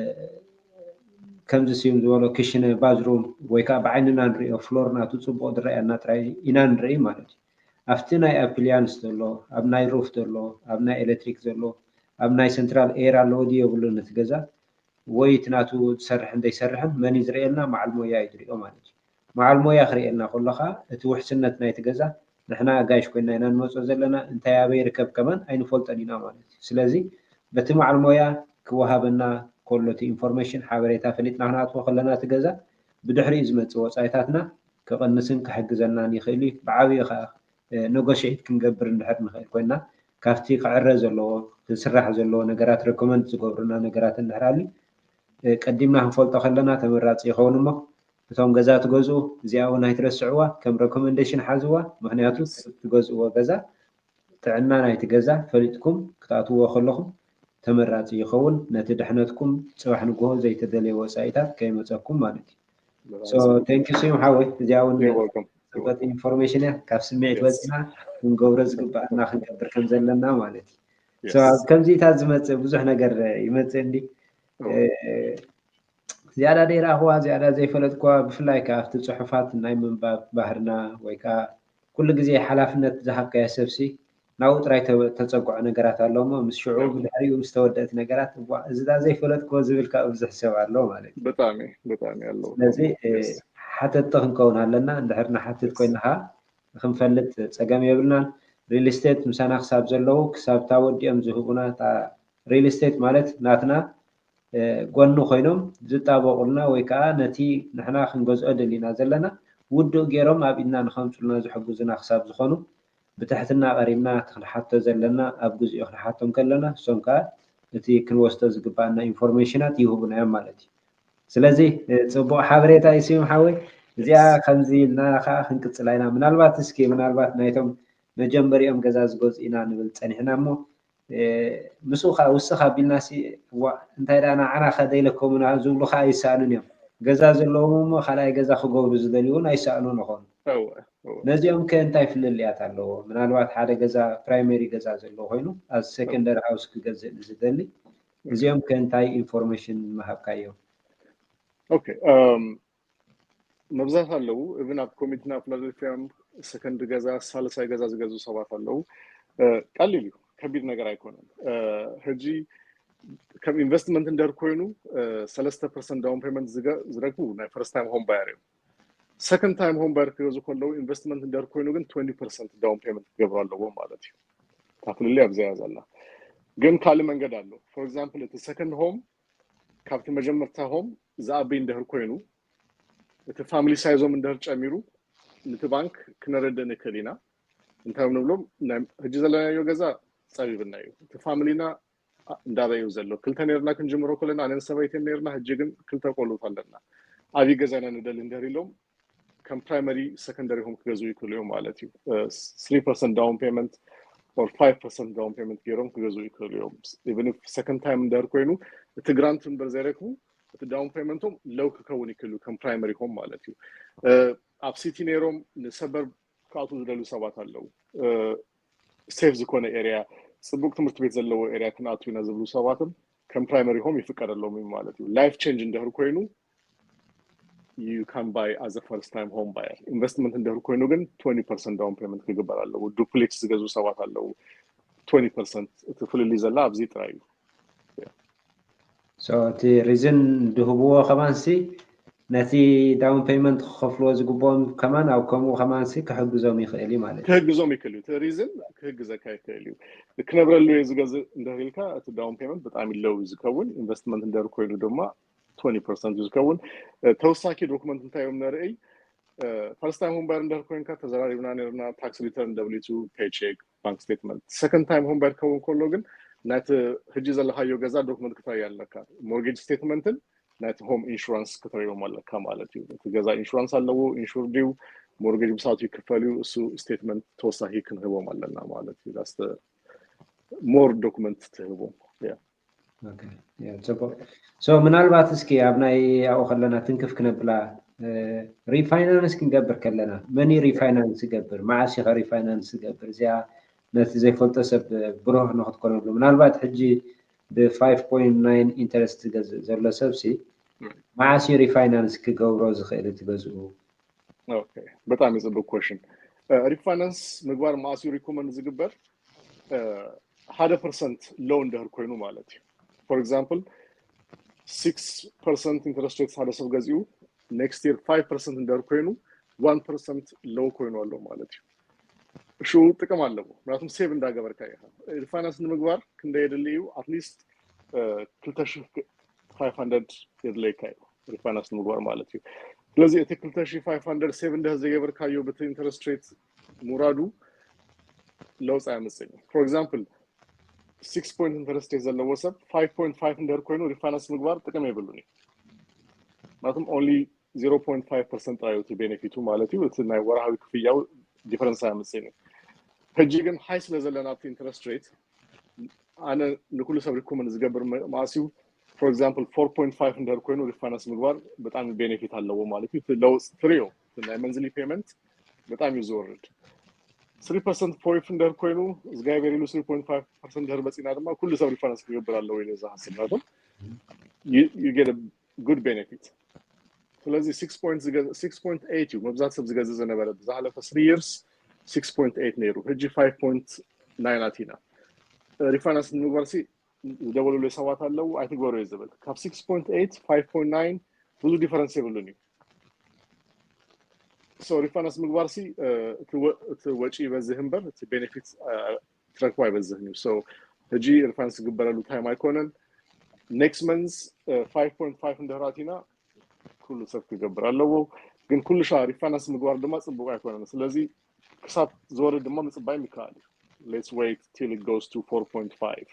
ከምዚ ስዩም ዝበሎ ክሽነ፣ ባዝሩም፣ ወይ ከዓ ብዓይንና ንሪኦ ፍሎር ናቱ ጽቡቕ ዝረኣየና ጥራይ ኢና ንርኢ ማለት እዩ። ኣብቲ ናይ ኣፕሊያንስ ዘሎ፣ ኣብ ናይ ሩፍ ዘሎ፣ ኣብ ናይ ኤሌክትሪክ ዘሎ፣ ኣብ ናይ ሰንትራል ኤር ኣለዎ ድዩ የብሉን እቲ ገዛ፣ ወይ እቲ ናቱ ዝሰርሕን ዘይሰርሕን መን እዩ ዝርእየልና? መዓል ሞያ እዩ ዝርእዮ ማለት እዩ። መዓል ሞያ ክርእየልና ከሎ ኸኣ እቲ ውሕስነት ናይቲ ገዛ ንሕና ኣጋይሽ ኮይና ኢና ንመጽኦ ዘለና፣ እንታይ ኣበይ ይርከብ ከማን ኣይንፈልጦን ኢና ማለት እዩ። ስለዚ በቲ መዓል ሞያ ክወሃበና ከሎ እቲ ኢንፎርሜሽን፣ ሓበሬታ፣ ፈሊጥና ክንኣትዎ ከለና እቲ ገዛ ብድሕሪኡ ዝመጽእ ወጻኢታትና ክቕንስን ክሕግዘናን ይኽእል እዩ። ብዓብዩ ኸኣ እ፣ ነጎሽዒት ክንገብር እንድሕር ንኽእል ኮይና፣ ካብቲ ክዕረ ዘለዎ፣ ክስራሕ ዘለዎ ነገራት ረኮመንድ ዝገብሩና ነገራት እንድሕር ኣልዩ፣ እ፣ ቀዲምና ክንፈልጦ ከለና ተመራጺ ይኸውን እሞ፣ እቶም ገዛ ትገዝኡ፣ እዚኣ እውን ኣይትረስዕዋ፣ ከም ረኮመንዴሽን ሓዝዋ። ምኽንያቱ፣ ትገዝእዎ ገዛ፣ ጥዕና ናይቲ ገዛ ፈሊጥኩም ክትኣትውዎ ከለኹም ተመራጺ ይኸውን። ነቲ ድሕነትኩም ጽባሕ ንግሆ ዘይተደለየ ወጻኢታት ከይመጸኩም ማለት እዩ። So, thank you ስዩም ሓወይ፣ እዚኣ እውን You're welcome. ጽብቕቲ ኢንፎርሜሽን እያ። ካብ ስምዒት Yes. ወጺና ክንገብሮ ዝግባኣና ክንገብር ከም ዘለና ማለት እዩ። Yes. So፣ ኣብ ከምዚታት ዝመጽእ ብዙሕ ነገር ይመጽእ እንዲ። Oh. እ፣ ዝያዳ ዘይረኣኽዋ፣ ዝያዳ ዘይፈለጥክዋ፣ ብፍላይ ከኣ ኣብቲ ጽሑፋት ናይ ምንባብ ባህርና ወይ ከኣ ኩሉ ግዜ ሓላፍነት ዝሃብካዮ ሰብሲ ናብኡ ጥራይ ተፀግዖ ነገራት ኣሎ እሞ ምስ ሽዑ ብድሕሪኡ ምስ ተወደእት ነገራት እዋ እዚ ዳ ዘይፈለጥክዎ ዝብል ካብ ብዙሕ ሰብ ኣሎ ማለት እዩ። ብጣዕሚ ብጣዕሚ ኣለዎ። ስለዚ ሓተትቲ ክንከውን ኣለና። እንድሕር ንሓትት ኮይንኻ ክንፈልጥ ፀገም የብልናን። ሪል ስቴት ምሳና ክሳብ ዘለዉ ክሳብ እታ ወዲኦም ዝህቡና ሪል ስቴት ማለት ናትና ጎኒ ኮይኖም ዝጣበቁልና ወይ ከዓ ነቲ ንሕና ክንገዝኦ ደሊና ዘለና ውዱእ ገይሮም ኣብ ኢድና ንኸምፁልና ዝሕግዙና ክሳብ ዝኾኑ ብትሕትና ቀሪብና እቲ ክንሓቶ ዘለና ኣብ ግዚኡ ክንሓቶም ከለና እሶም ከዓ እቲ ክንወስዶ ዝግባኣና ኢንፎርሜሽናት ይህቡና እዮም ማለት እዩ። ስለዚ ፅቡቅ ሓበሬታ እዩ ስዩም ሓወይ። እዚኣ ከምዚ ኢልና ከዓ ክንቅፅላ ኢና። ምናልባት እስኪ ምናልባት ናይቶም መጀመሪኦም ገዛ ዝገዝኡ ኢና ንብል ፀኒሕና እሞ ምስኡ ከዓ ውስኽ ኣቢልና ሲ እንታይ ደኣ ንዓና ከደይለከሙና ዝብሉ ከዓ ኣይሰኣኑን እዮም። ገዛ ዘለዎም እሞ ካልኣይ ገዛ ክገብሩ ዝደልዩ እውን ኣይሰኣኑን ይኾኑ። ነዚኦም ከ እንታይ ፍልልያት ኣለዎ? ምናልባት ሓደ ገዛ ፕራይመሪ ገዛ ዘለዎ ኮይኑ ኣብ ሴኮንደሪ ሃውስ ክገዝእ ንዝደሊ እዚኦም ከ እንታይ ኢንፎርሜሽን ምሃብካዮም? ኦኬ መብዛት ኣለዉ። እብን ኣብ ኮሚኒቲና ፊላደልፊያ ሰከንድ ገዛ ሳልሳይ ገዛ ዝገዝኡ ሰባት ኣለዉ። ቀሊል እዩ፣ ከቢድ ነገር ኣይኮነን። ሕጂ ከም ኢንቨስትመንት እንደር ኮይኑ ሰለስተ ፐርሰንት ዳውን ፔመንት ዝረክቡ ናይ ፈርስት ታይም ሆም ባየር እዮም። ሰከንድ ታይም ሆም ባየር ክገዙ ከለዉ ኢንቨስትመንት እንደር ኮይኑ ግን ትወንቲ ፐርሰንት ዳውን ፔመንት ክገብሩ ኣለዎም ማለት እዩ። እታ ፍልልይ ኣብዚኣ እያ ዘላ። ግን ካልእ መንገድ ኣሎ። ፎር ኤግዛምፕል እቲ ሰከንድ ሆም ካብቲ መጀመርታ ሆም ዝኣቢ እንደህር ኮይኑ እቲ ፋሚሊ ሳይዞም እንደህር ጨሚሩ ንቲ ባንክ ክነረድእ ንክእል ኢና። እንታይ ንብሎም ሕጂ ዘለናዮ ገዛ ፀቢብና እዩ፣ እቲ ፋሚሊና እንዳበዩ ዘሎ ክልተ ነርና ክንጅምሮ ከለና ኣነን ሰበይትን ነርና፣ ሕጂ ግን ክልተ ቆልኡት ኣለና፣ ኣብይ ገዛ ኢና ንደሊ እንደህር ኢሎም ከም ፕራይመሪ ሰከንደሪ ሆም ክገዝኡ ይክእሉ እዮም ማለት እዩ። ስሪ ፐርሰንት ዳውን ፔመንት ኦር ፋይቭ ፐርሰንት ዳውን ፔመንት ገይሮም ክገዝኡ ይክእሉ እዮም። ኢቨን ኢፍ ሰከንድ ታይም እንደህር ኮይኑ እቲ ግራንት እምበር ዘይረክቡ እቲ ዳውን ፔመንቶም ለው ክከውን ይክእሉ ከም ፕራይመሪ ሆም ማለት እዩ። ኣብ ሲቲ ነይሮም ንሰበርብ ክኣትዉ ዝደልዩ ሰባት ኣለዉ። ሴፍ ዝኾነ ኤርያ፣ ፅቡቅ ትምህርቲ ቤት ዘለዎ ኤርያ ክንኣቱ ኢና ዝብሉ ሰባትም ከም ፕራይመሪ ሆም ይፍቀደሎም እዩ ማለት እዩ። ላይፍ ቼንጅ እንደህር ኮይኑ you can buy as a first time home buyer። ኢንቨስትመንት እንደህር ኮይኑ ግን ትወንቲ ፐርሰንት ዳውን ፔመንት ክግበር ኣለዎ። ዱፕሌክስ ዝገዝኡ ሰባት ኣለዉ። ትወንቲ ፐርሰንት እቲ ፍልልይ ዘላ ኣብዚ ጥራይ እዩ። እቲ ሪዝን ድህብዎ ከማንሲ ነቲ ዳውን ፔመንት ክኸፍልዎ ዝግብኦም ከማን ኣብ ከምኡ ከማንሲ ክሕግዞም ይኽእል እዩ ማለት እዩ። ክህግዞም ይክእል እዩ። እቲ ሪዝን ክህግዘካ ይክእል እዩ። ክነብረሉ እየ ዝገዝእ እንደህር ኢልካ እቲ ዳውን ፔመንት ብጣዕሚ ለው እዩ ዝከውን። ኢንቨስትመንት እንደህር ኮይኑ ድማ ትወንቲ ፐርሰንት እዩ ዝከውን። ተወሳኪ ዶክመንት እንታይ እዮም ነርእይ? ፈርስት ታይም ሆም ባየር እንደህር ኮይንካ ተዘራሪብና ነርና። ታክስ ሪተርን፣ ደብሊው ቱ፣ ፔቼክ፣ ባንክ ስቴትመንት። ሰከንድ ታይም ሆም ባየር ክኸውን ከሎ ግን ናይቲ ሕጂ ዘለካዮ ገዛ ዶክመንት ክተርእይ ኣለካ። ሞርጌጅ ስቴትመንትን ናይቲ ሆም ኢንሹራንስ ክትርእዮም ኣለካ ማለት እዩ። እቲ ገዛ ኢንሹራንስ ኣለዎ፣ ኢንሹርድ ድዩ፣ ሞርጌጅ ብሳቱ ይክፈል እዩ፣ እሱ ስቴትመንት ተወሳኪ ክንህቦም ኣለና ማለት እዩ። ሞር ዶክመንት ትህቦም። ጽቡቅ። ሶ ምናልባት እስኪ ኣብ ናይ ኣብኡ ከለና ትንክፍ ክነብላ ሪፋይናንስ ክንገብር ከለና መን እዩ ሪፋይናንስ ዝገብር? መዓስ ኢኸ ሪፋይናንስ ዝገብር? እዚኣ ነቲ ዘይፈልጦ ሰብ ብሩህ ንክትኮነሉ ምናልባት ሕጂ ብ ፋይቭ ፖይንት ናይን ኢንተረስት ዝገዝእ ዘሎ ሰብሲ መዓስ እዩ ሪፋይናንስ ክገብሮ ዝኽእል እቲ ገዝኡ? ብጣዕሚ ፅቡቅ ኮሽን። ሪፋይናንስ ምግባር መዓስ እዩ ሪኮመንድ ዝግበር? ሓደ ፐርሰንት ሎው እንደህር ኮይኑ ማለት እዩ። ፎር ኤግዛምፕል ሲክስ ፐርሰንት ኢንተረስት ሬት ሓደ ሰብ ገዚኡ ኔክስት ይር ፋይቭ ፐርሰንት እንደህር ኮይኑ ዋን ፐርሰንት ሎው ኮይኑ ኣሎ ማለት እዩ። ሽኡ ጥቅም ኣለዎ ምክንያቱም ሴቭ እንዳገበርካ ኢኻ። ሪፋይናንስ ንምግባር ክንደ የድሊ እዩ? ኣትሊስት ክልተ ሺህ ፋይቭ ሃንድረድ የድለየካ እዩ ሪፋይናንስ ንምግባር ማለት እዩ። ስለዚ እቲ ክልተ ሺህ ፋይቭ ሃንድረድ ሴቭ እንደህ ዘይገበርካዮ በቲ ኢንተረስት ሬት ምውራዱ ለውፅ ኣያመፅእን እዩ። ፎር ኤግዛምፕል ሲክስ ፖይንት ኢንተረስት ሬት ዘለዎ ሰብ ፋይቭ ፖይንት ፋይቭ እንደር ኮይኑ ሪፋይናንስ ምግባር ጥቅም የብሉን እዩ። ምክንያቱም ኦንሊ ዜሮ ፖይንት ፋይቭ ፐርሰንት ጥራይ እቲ ቤኔፊቱ ማለት እዩ። እቲ ናይ ወርሃዊ ክፍያው ዲፈረንስ ኣያመፅእን እዩ። ሕጂ ግን ሃይ ስለ ዘለና ኣብቲ ኢንተረስት ሬት ኣነ ንኩሉ ሰብ ሪኮመንድ ዝገብር መኣስዩ ፎር ኤግዛምፕል ፎር ፖይንት ፋይቭ እንደር ኮይኑ ሪፋይናንስ ምግባር ብጣዕሚ ቤኔፊት ኣለዎ ማለት እዩ። ለውፅ ትሪኦ ናይ መንዝሊ ፔመንት ብጣዕሚ እዩ ዝወርድ። ስሪ ፐርሰንት ፎይፍ እንደር ኮይኑ እግዚኣብሔር ኢሉ ስሪ ፖይንት ፋይቭ ፐርሰንት እንደር በፂና ድማ ኩሉ ሰብ ሪፋይናንስ ክገብር ኣለዎ ኢለ ዝሓስብ ናቶም you get good benefit። ስለዚ ሲክስ ፖይንት ኤይት እዩ መብዛት ሰብ ዝገዝእ ዝነበረ ብዝሓለፈ ስሪ ይርስ six point eight ነይሩ፣ ሕጂ five point nine ኣቲና። ሪፋይናንስ ንምግባር ሲ ዝደወሉለይ ሰባት ኣለዉ፣ ኣይትግበሩ እየ ዝብል። ካብ six point eight five point nine ብዙ ዲፈረንስ የብሉን እዩ። So ሪፋይናንስ ምግባር ሲ እቲ ወጪ ይበዝህ እምበር እቲ ቤኔፊት ትረክቦ ኣይበዝህን እዩ። So ሕጂ ሪፋይናንስ ዝግበረሉ ታይም ኣይኮነን። Next month five point five እንድሕር ኣቲና ኩሉ ሰብ ክገብር ኣለዎ። ግን ኩሉ ሻዕ ሪፋይናንስ ምግባር ድማ ፅቡቅ ኣይኮነን። ስለዚ ክሳብ ዝወርድ ድማ ምፅባይ ይከኣል እዩ። Let's wait till it goes to four point five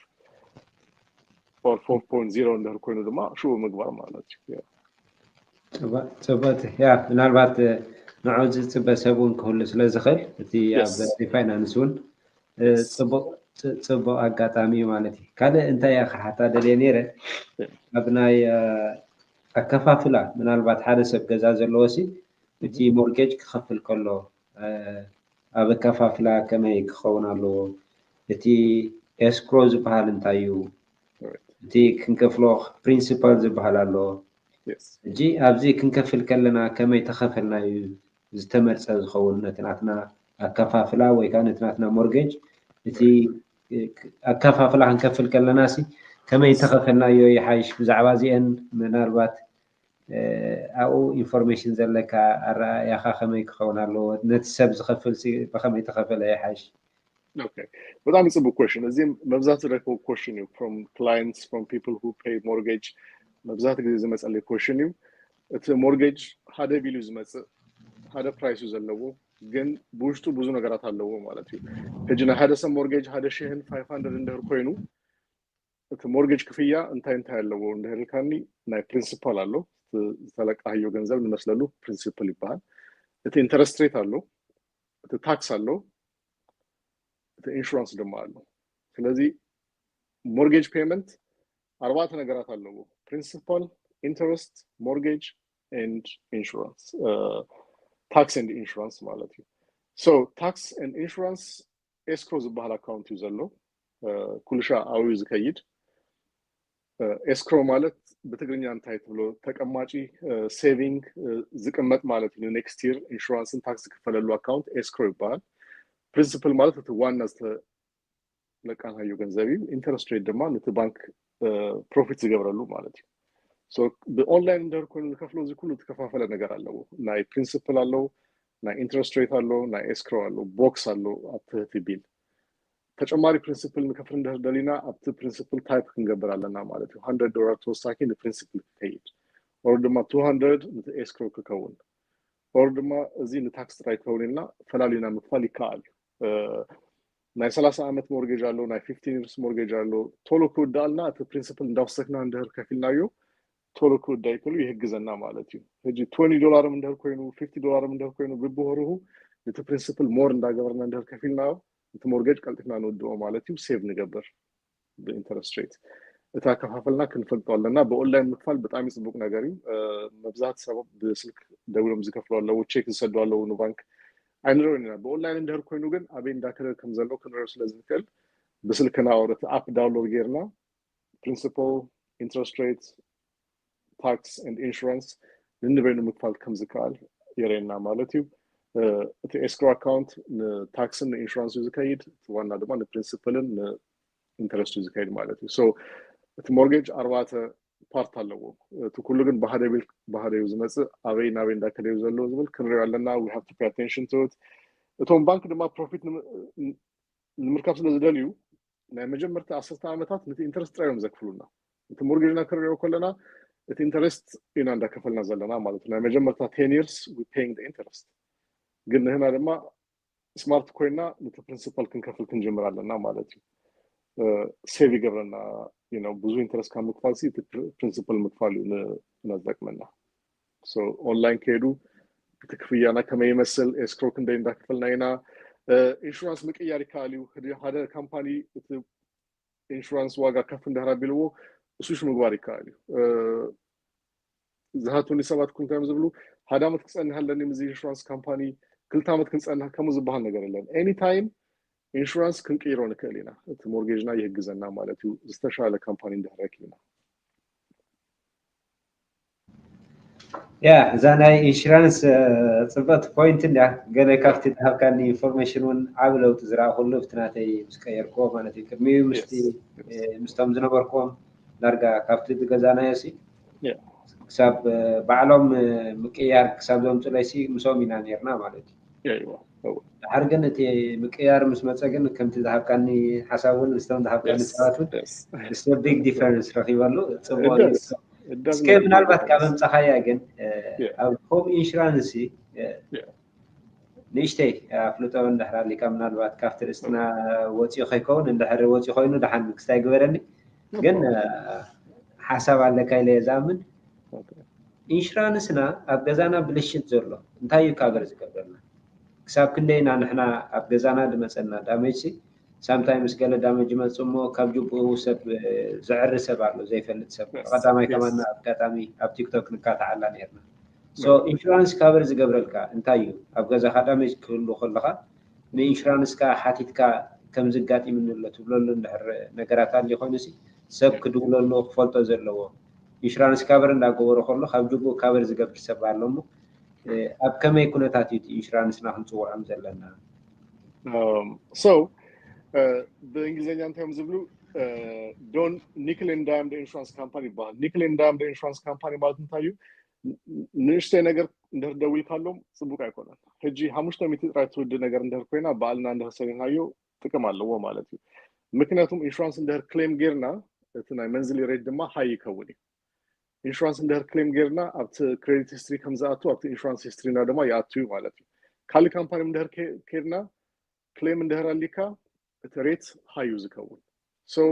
or four point zero እንድሕር ኮይኑ ድማ ሽኡ ምግባር ማለት እዩ። ፅቡቅ። ያ ምናልባት ንዑ ዝፅበ ሰብ እውን ክህሉ ስለ ዝኽእል እቲ ኣብ ሪፋይናንስ እውን ፅቡቅ ኣጋጣሚ እዩ ማለት እዩ። ካልእ እንታይ እያ ክሓታ ደልየ ነይረ፣ ኣብ ናይ ኣከፋፍላ ምናልባት ሓደ ሰብ ገዛ ዘለዎ ሲ እቲ ሞርጌጅ ክኸፍል ከሎ ኣብ ኣከፋፍላ ከመይ ክኸውን ኣለዎ? እቲ ኤስክሮ ዝበሃል እንታይ እዩ? እቲ ክንከፍሎ ፕሪንሲፓል ዝበሃል ኣሎ። ሕጂ ኣብዚ ክንከፍል ከለና ከመይ ተኸፈልና እዩ ዝተመርፀ ዝኸውን ነቲ ናትና ኣከፋፍላ ወይ ከዓ ነቲ ናትና ሞርጌጅ? እቲ ኣከፋፍላ ክንከፍል ከለና ሲ ከመይ ተኸፈልናዮ ይሓይሽ? ብዛዕባ እዚአን ምናልባት ኣብኡ ኢንፎርሜሽን ዘለካ ኣረኣእያኻ ከመይ ክኸውን ኣለዎ? ነቲ ሰብ ዝኸፍል ብኸመይ ተኸፈለ ይሓይሽ? ብጣዕሚ ፅቡቅ question። እዚ መብዛሕትኡ ረክቦ question እዩ from clients, from people who pay mortgage። መብዛሕትኡ ግዜ ዝመፀለይ question እዩ። እቲ ሞርጌጅ ሓደ ቢል እዩ ዝመፅእ፣ ሓደ ፕራይስ እዩ ዘለዎ፣ ግን ብውሽጡ ብዙ ነገራት ኣለዎ ማለት እዩ። ሕጂ ናይ ሓደ ሰብ ሞርጌጅ ሓደ ሽሕን five hundred እንድሕር ኮይኑ እቲ ሞርጌጅ ክፍያ እንታይ እንታይ ኣለዎ እንድሕር ኢልካኒ፣ ናይ ፕሪንሲፓል ኣሎ፣ ዝተለቃህዮ ገንዘብ ንመስለሉ ፕሪንሲፕል ይበሃል። እቲ ኢንተረስት ሬት ኣሎ፣ እቲ ታክስ ኣሎ፣ እቲ ኢንሹራንስ ድማ ኣሎ። ስለዚ ሞርጌጅ ፔመንት ኣርባዕተ ነገራት ኣለዎ፣ ፕሪንሲፓል፣ ኢንተረስት፣ ሞርጌጅ ኤንድ ኢንሹራንስ፣ ታክስ ኤንድ ኢንሹራንስ ማለት እዩ። So ታክስ ኤንድ ኢንሹራንስ ኤስክሮ ዝበሃል ኣካውንት እዩ ዘሎ። ኩልሻ ኣብኡ ዝከይድ። ኤስክሮ ማለት ብትግርኛ እንታይ ትብሎ? ተቀማጪ፣ ሴቪንግ፣ ዝቅመጥ ማለት እዩ። ኔክስት ይር ኢንሹራንስን ታክስ ዝክፈለሉ ኣካውንት ኤስክሮ ይበሃል። ፕሪንሲፕል ማለት እቲ ዋና ዝተለቃናዮ ገንዘብ እዩ። ኢንተረስት ሬት ድማ ነቲ ባንክ ፕሮፊት ዝገብረሉ ማለት እዩ። ብኦንላይን እንድሕር ኮይኑ ንከፍሎ እዚ ኩሉ ዝተከፋፈለ ነገር ኣለዎ። ናይ ፕሪንሲፕል ኣለዎ፣ ናይ ኢንተረስት ሬት ኣሎ፣ ናይ ኤስክሮ ኣሎ፣ ቦክስ ኣሎ ኣብ ትህቲ ቢል። ተጨማሪ ፕሪንሲፕል ንከፍል እንድሕር ደሊና ኣብቲ ፕሪንሲፕል ታይፕ ክንገብር ኣለና ማለት እዩ። hundred ዶላር ተወሳኪ ንፕሪንሲፕል ክከይድ፣ ኦር ድማ two hundred ነቲ ኤስክሮ ክከውን፣ ኦር ድማ እዚ ንታክስ ጥራይ ክከውን ኢልና ፈላሊና ምክፋል ይከኣል እዩ። ናይ ሰላሳ ዓመት ሞርጌጅ ኣሎ፣ ናይ fifteen ይርስ ሞርጌጅ ኣሎ። ቶሎ ክውዳእልና እቲ ፕሪንሲፕል እንዳወሰክና እንድሕር ከፊልናዮ ቶሎ ክውዳእ ይክእሉ ይህግዘና ማለት እዩ። ሕጂ twenty ዶላርም እንድሕር ኮይኑ፣ fifty ዶላርም እንድሕር ኮይኑ ብብህርሁ እቲ ፕሪንሲፕል ሞር እንዳገበርና እንድሕር ከፊልናዮ እቲ ሞርጌጅ ቀልጢፍና ንውድኦ ማለት እዩ። ሴቭ ንገብር ብኢንተረስት ሬት። እቲ ኣከፋፈልና ክንፈልጦ ኣለና። ብኦንላይን ምክፋል ብጣዕሚ ፅቡቅ ነገር እዩ። መብዛሕት ሰብ ብስልክ ደዊሎም ዝከፍሉ ኣለዉ፣ ቼክ ዝሰዱ ኣለዉ ንባንክ ኣይንረውን ኢና። ብኦንላይን እንድሕር ኮይኑ ግን ኣበይ እንዳከደ ከም ዘሎ ክንረዮ ስለ ዝንክእል ብስልክና ኦር እቲ ኣፕ ዳውንሎድ ጌርና ፕሪንሲፕል፣ ኢንተረስት ሬት፣ ታክስ ኤንድ ኢንሹራንስ ንንበይኑ ምክፋል ከም ዝከኣል የርእየና ማለት እዩ። እቲ ኤስክሮ ኣካውንት ንታክስን ንኢንሹራንስ እዩ ዝከይድ፣ እቲ ዋና ድማ ንፕሪንሲፕልን ንኢንተረስት እዩ ዝከይድ ማለት እዩ። So እቲ ሞርጌጅ ኣርባዕተ ፓርት ኣለዎ። እቲ ኩሉ ግን ብሃደ ቢል ብሃደ እዩ ዝመፅእ፣ ኣበይ ናበይ እንዳከደ እዩ ዘሎ ዝብል ክንሪኦ ኣለና። We have to pay attention to it። እቶም ባንክ ድማ ፕሮፊት ንምርካብ ስለ ዝደልዩ ናይ መጀመርታ ዓሰርተ ዓመታት ነቲ ኢንተረስት ጥራይ እዮም ዘክፍሉና። እቲ ሞርጌጅና ክንሪኦ ከለና እቲ ኢንተረስት ኢና እንዳከፈልና ዘለና ማለት እዩ። ናይ መጀመርታ ten years we paying the interest። ግን ንህና ድማ ስማርት ኮይና ነቲ ፕሪንሲፓል ክንከፍል ክንጀምር ኣለና ማለት እዩ። ሴቭ ይገብረና። ብዙ ኢንተረስት ካብ ምክፋል እቲ ፕሪንሲፓል ምክፋል እዩ ንና ዝጠቅመና። ኦንላይን ከይዱ እቲ ክፍያና ከመይ ይመስል፣ ኤስክሮ ክንደይ እንዳከፈልና ኢና፣ ኢንሹራንስ ምቅያር ይከኣል እዩ። ሓደ ካምፓኒ እቲ ኢንሹራንስ ዋጋ ከፍ እንድሕር ኣቢልዎ እሱሽ ምግባር ይከኣል እዩ። ዝሃቱኒ ሰባት ኩንታዮም ዝብሉ ሓደ ዓመት ክፀንሕ ኣለኒ ምዚ ኢንሹራንስ ካምፓኒ፣ ክልተ ዓመት ክንፀንሕ ከምኡ ዝበሃል ነገር የለን። ኤኒታይም ኢንሹራንስ ክንቅይሮ ንክእል ኢና። እቲ ሞርጌጅና ይህግዘና ማለት እዩ። ዝተሻለ ካምፓኒ እንድሕር ረኪብና። ያ እዛ ናይ ኢንሹራንስ ጽብቕቲ ፖይንት እንድያ። ገለ ካብቲ ዝሃብካኒ ኢንፎርሜሽን እውን ዓብ ለውጢ ዝረኣኹሉ ብቲ ናተይ ምስ ቀየርክዎ ማለት እዩ። ቅድሚኡ ምስቲ ምስቶም ዝነበርክዎም ዳርጋ ካብቲ ዝገዛናዮ ሲ ክሳብ ባዕሎም ምቅያር ክሳብ ዘምፅለይ ሲ ምስኦም ኢና ነርና ማለት እዩ። ድሓር ግን እቲ ምቅያር ምስ መፀ ግን ከምቲ ዝሃብካኒ ሓሳብ እውን ምስቶም ዝሃብካኒ ሰባት እውን ቢግ ዲፈረንስ ረኪበሉ። ፅቡቅ እስከ ምናልባት ካብ ምምፃኻያ ግን ኣብ ሆም ኢንሹራንስ ንእሽተይ ኣፍልጦ እንድሕር ኣሊካ ምናልባት ካብቲ ርእስትና ወፂኡ ከይከውን እንድሕር ወፂኡ ኮይኑ ደሓን ክስታይ ግበረኒ። ግን ሓሳብ ኣለካ ኢለ ዝኣምን ኢንሹራንስና ኣብ ገዛና ብልሽት ዘሎ እንታይ እዩ ካቨር ዝገብረልና? ክሳብ ክንደይና ንሕና ኣብ ገዛና ዝመፀና ዳሜጅ ሲ ሳምታይምስ ገለ ዳሜጅ ይመፅእ እሞ ካብ ጅብኡ ሰብ ዘዕሪ ሰብ ኣሎ ዘይፈልጥ ሰብ። ቀዳማይ ከማና ኣጋጣሚ ኣብ ቲክቶክ ንካታዓላ ነርና። ኢንሹራንስ ካቨር ዝገብረልካ እንታይ እዩ? ኣብ ገዛኻ ዳሜጅ ክህሉ ከለኻ ንኢንሹራንስካ ሓቲትካ ከምዚ ኣጋጢምኒ ኣሎ ትብለሉ እንድሕር ነገራት ኣልዩ ኮይኑ ሲ ሰብ ክድውለሉ ክፈልጦ ዘለዎ ኢንሹራንስ ካቨር እንዳገበሮ ከሎ ካብ ጅብኡ ካቨር ዝገብር ሰብ ኣሎ እሞ ኣብ ከመይ ኩነታት እዩ ኢንሹራንስና ክንፅውዖም ዘለና? So ብእንግሊዝኛ እንታይ እዮም ዝብሉ? Don't nickel and dime the insurance company ይበሃል። Nickel and dime the insurance company ማለት እንታይ እዩ? ንእሽተይ ነገር እንድሕር ደዊልካሎም ፅቡቅ ኣይኮነን። ሕጂ ሓሙሽተ ሚእቲ ጥራይ ትውዲ ነገር እንድሕር ኮይና ባዕልና እንድሕር ሰሪሕናዮ ጥቅም ኣለዎ ማለት እዩ። ምክንያቱም ኢንሹራንስ እንድሕር ክሌም ጌርና እቲ ናይ መንዝሊ ሬት ድማ ሃይ ይከውን እዩ። ኢንሹራንስ እንድሕር ክሌም ጌርና ኣብቲ ክሬዲት ሂስትሪ ከም ዝኣቱ ኣብቲ ኢንሹራንስ ሂስትሪና ድማ ይኣቱ እዩ ማለት እዩ። ካልእ ካምፓኒ እንድሕር ኬድና ክሌም እንድሕር ኣሊካ እቲ ሬት ሃይ እዩ ዝከውን። So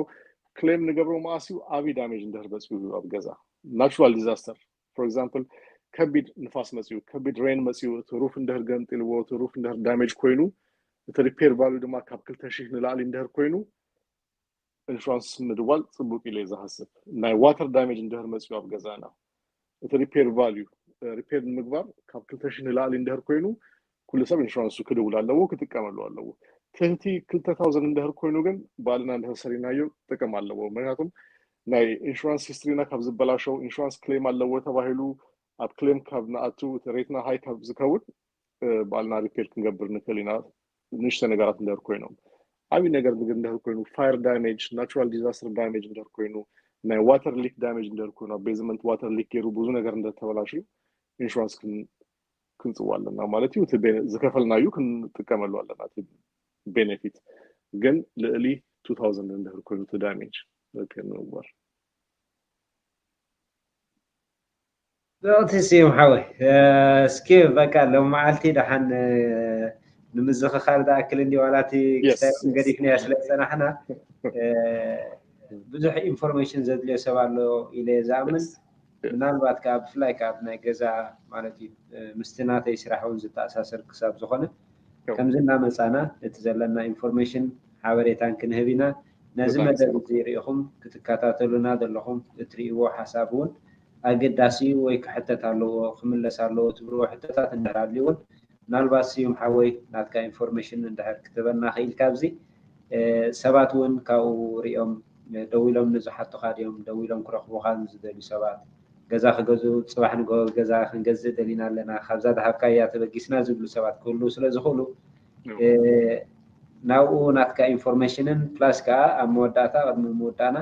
ክሌም ንገብሮ መኣስ እዩ? ዓብዪ ዳሜጅ እንድሕር በፂሑ እዩ ኣብ ገዛ ናቹራል ዲዛስተር for example ከቢድ ንፋስ መፅኡ፣ ከቢድ ሬን መፅኡ፣ እቲ ሩፍ እንድሕር ገምጢልዎ፣ እቲ ሩፍ እንድሕር ዳሜጅ ኮይኑ እቲ ሪፔር ቫሉ ድማ ካብ ክልተ ሺህ ንላዕሊ እንድሕር ኮይኑ ኢንሹራንስ ምድዋል ፅቡቅ ኢለ ዝሓስብ። ናይ ዋተር ዳሜጅ እንድሕር መፅኡ ኣብ ገዛና እቲ ሪፔር ቫሉ ሪፔር ንምግባር ካብ ክልተ ሺህ ንላዕሊ እንድሕር ኮይኑ ኩሉ ሰብ ኢንሹራንሱ ክድውል ኣለዎ፣ ክጥቀመሉ ኣለዎ። ትህቲ ክልተ ታውዘንድ እንድሕር ኮይኑ ግን ባልና እንድሕር ሰሪናዮ ጥቅም ኣለዎ። ምክንያቱም ናይ ኢንሹራንስ ሂስትሪና ካብ ዝበላሸው ኢንሹራንስ ክሌም ኣለዎ ተባሂሉ ኣብ ክሌም ካብ ንኣቱ እቲ ሬትና ሃይ ካብ ዝከውን ባልና ሪፔር ክንገብር ንክእል ኢና። ንእሽተ ነገራት እንድሕር ኮይኖም ዓብዪ ነገር ግን እንድሕር ኮይኑ ፋየር ዳሜጅ ናቹራል ዲዛስተር ዳሜጅ እንድሕር ኮይኑ ናይ ዋተር ሊክ ዳሜጅ እንድሕር ኮይኑ ኣብ ቤዝመንት ዋተር ሊክ ገይሩ ብዙ ነገር እንድሕር ተበላሽዩ ኢንሹራንስ ክንፅዋ ኣለና ማለት እዩ። ዝከፈልናዩ ክንጥቀመሉ ኣለና እቲ ቤኔፊት ግን ልእሊ ቱ ታውዘንድ እንድሕር ኮይኑ እቲ ዳሜጅ ንምግባር ብቕቲ ስዩም ሓወይ እስኪ በቃ ሎም መዓልቲ ደሓን ንምዝኽኻር ዝኣክል እንዲ ዋላ እቲ ክስታይ ገዲፍናያ ስለ ዝፀናሕና ብዙሕ ኢንፎርሜሽን ዘድልዮ ሰብ ኣሎ ኢለ ዝኣምን። ምናልባት ከዓ ብፍላይ ከዓ ናይ ገዛ ማለት እዩ ምስቲ ናተይ ስራሕ እውን ዝተኣሳሰር ክሳብ ዝኾነ ከምዚ እናመፃና እቲ ዘለና ኢንፎርሜሽን ሓበሬታን ክንህብ ኢና። ነዚ መደብ እዚ ሪኢኹም ክትከታተሉና ዘለኹም እትርእይዎ ሓሳብ እውን ኣገዳሲ እዩ ወይ ክሕተት ኣለዎ ክምለስ ኣለዎ ትብልዎ ሕቶታት እንድሕር ኣልዩ እውን ምናልባት ስዩም ሓወይ ናትካ ኢንፎርሜሽን እንድሕር ክትበና ክኢልካ ኣብዚ ሰባት እውን ካብኡ ሪኦም ደዊሎም ንዝሓቱኻ ድዮም ደዊሎም ክረኽቡኻ ንዝደልዩ ሰባት ገዛ ክገዝኡ ፅባሕ ንግሆ ገዛ ክንገዝእ ደሊና ኣለና ካብዛ ዝሃብካያ ተበጊስና ዝብሉ ሰባት ክህልዉ ስለ ዝኽእሉ ናብኡ ናትካ ኢንፎርሜሽንን ፕላስ ከዓ ኣብ መወዳእታ ቅድሚ ምውዳእና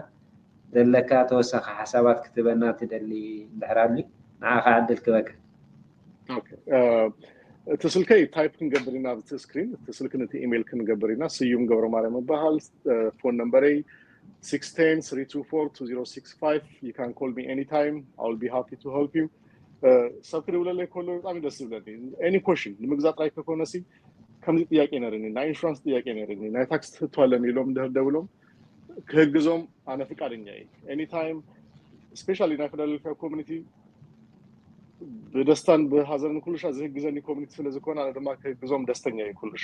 ዘለካ ተወሳኺ ሓሳባት ክትበና ትደሊ እንድሕር ኣሉ ንዓኻ ዕድል ክበካ። እቲ ስልከይ ታይፕ ክንገብር ኢና ኣብቲ ስክሪን እቲ ስልክን እቲ ኢሜይል ክንገብር ኢና። ስዩም ገብረ ማርያም እበሃል። ፎን ነምበረይ six ten three two four two zero six five. You can call me anytime. I will be happy to help you. ሰብ ክድውለለይ ከሎ ብጣዕሚ ደስ ዝብለኒ any question ንምግዛእ ጥራይ ከኮነሲ ከምዚ ጥያቄ ነርኒ ናይ ኢንሹራንስ ጥያቄ ነርኒ ናይ ታክስ ትህቶ ኣለኒ ኢሎም እንድሕር ደውሎም ክህግዞም ኣነ ፍቃደኛ እየ። Anytime especially ናይ ፊላደልፊያ ኮሚኒቲ ብደስታን ብሃዘንን ኩሉሻ ዝህግዘኒ ኮሚኒቲ ስለ ዝኾነ ኣነ ድማ ክህግዞም ደስተኛ እየ። ኩሉሻ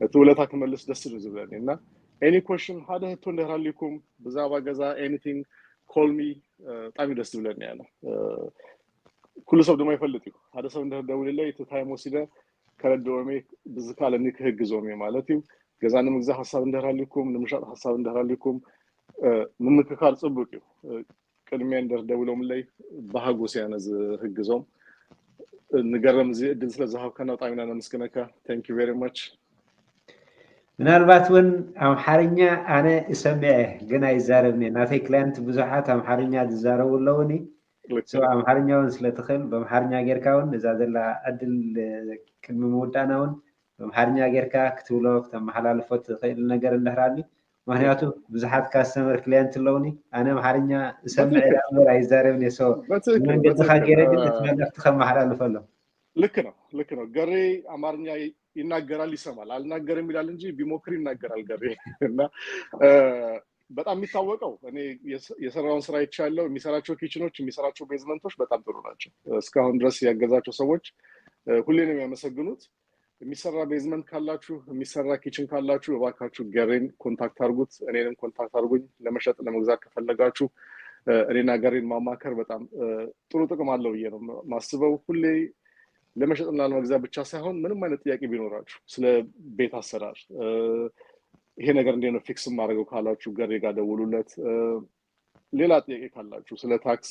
እቲ ውለታ ክመልስ ደስ እዩ ዝብለኒ እና any question ሓደ ህቶ እንድሕር ሃልዩኩም ብዛዕባ ገዛ anything call me ብጣዕሚ ደስ ዝብለኒ ኣነ። ኩሉ ሰብ ድማ ይፈልጥ እዩ። ሓደ ሰብ እንድሕር ደውልለይ እቲ ታይም ወሲደ ከረድኦም እየ ብዝከኣለኒ ክህግዞም እየ ማለት እዩ። ገዛ ንምግዛእ ሓሳብ እንድሕር ሃልዩኩም ንምሻጥ ሓሳብ እንድሕር ሃልዩኩም ምምክካር ፅቡቅ እዩ። ቅድሚያ እንድሕር ደውሎምለይ ብሃጎስ እየ ኣነ ዝህግዞም። ንገረም፣ እዚ እድል ስለ ዝሃብካና ብጣዕሚ ኢና ነመስግነካ። Thank you very much። ምናልባት እውን ኣምሓርኛ ኣነ እሰምዐ ግን ኣይዛረብን እየ። ናተይ ክላየንት ብዙሓት ኣምሓርኛ ዝዛረቡ ኣለውኒ። ኣምሓርኛ እውን ስለትኽእል ብኣምሓርኛ ጌርካ እውን እዛ ዘላ ዕድል ቅድሚ ምውዳእና እውን ብኣምሓርኛ ጌርካ ክትብሎ ክተመሓላልፎ ትኽእል ነገር እንድሕር ኣሎ። ምክንያቱ ብዙሓት ካስተመር ክላየንት ኣለውኒ። ኣነ ኣምሓርኛ እሰምዕ እየ እምበር ኣይዛረብን እየ። መንገድኻ ገይረ ግን እቲ መልእኽቲ ከመሓላልፈሎም። ልክ ነው፣ ልክ ነው። ገሬ አማርኛ ይናገራል፣ ይሰማል። አልናገርም ይላል እንጂ ቢሞክር ይናገራል ገሬ። እና በጣም የሚታወቀው እኔ የሰራውን ስራ አይቻለሁ። የሚሰራቸው ኪችኖች፣ የሚሰራቸው ቤዝመንቶች በጣም ጥሩ ናቸው። እስካሁን ድረስ ያገዛቸው ሰዎች ሁሌ ነው የሚያመሰግኑት። የሚሰራ ቤዝመንት ካላችሁ፣ የሚሰራ ኪችን ካላችሁ እባካችሁ ገሬን ኮንታክት አድርጉት፣ እኔንም ኮንታክት አድርጉኝ። ለመሸጥ ለመግዛት ከፈለጋችሁ እኔና ገሬን ማማከር በጣም ጥሩ ጥቅም አለው ብዬ ነው ማስበው። ሁሌ ለመሸጥና ለመግዛት ብቻ ሳይሆን ምንም አይነት ጥያቄ ቢኖራችሁ ስለ ቤት አሰራር፣ ይሄ ነገር እንዴት ነው ፊክስ የማደርገው ካላችሁ ገሬ ጋር ደውሉለት። ሌላ ጥያቄ ካላችሁ ስለ ታክስ፣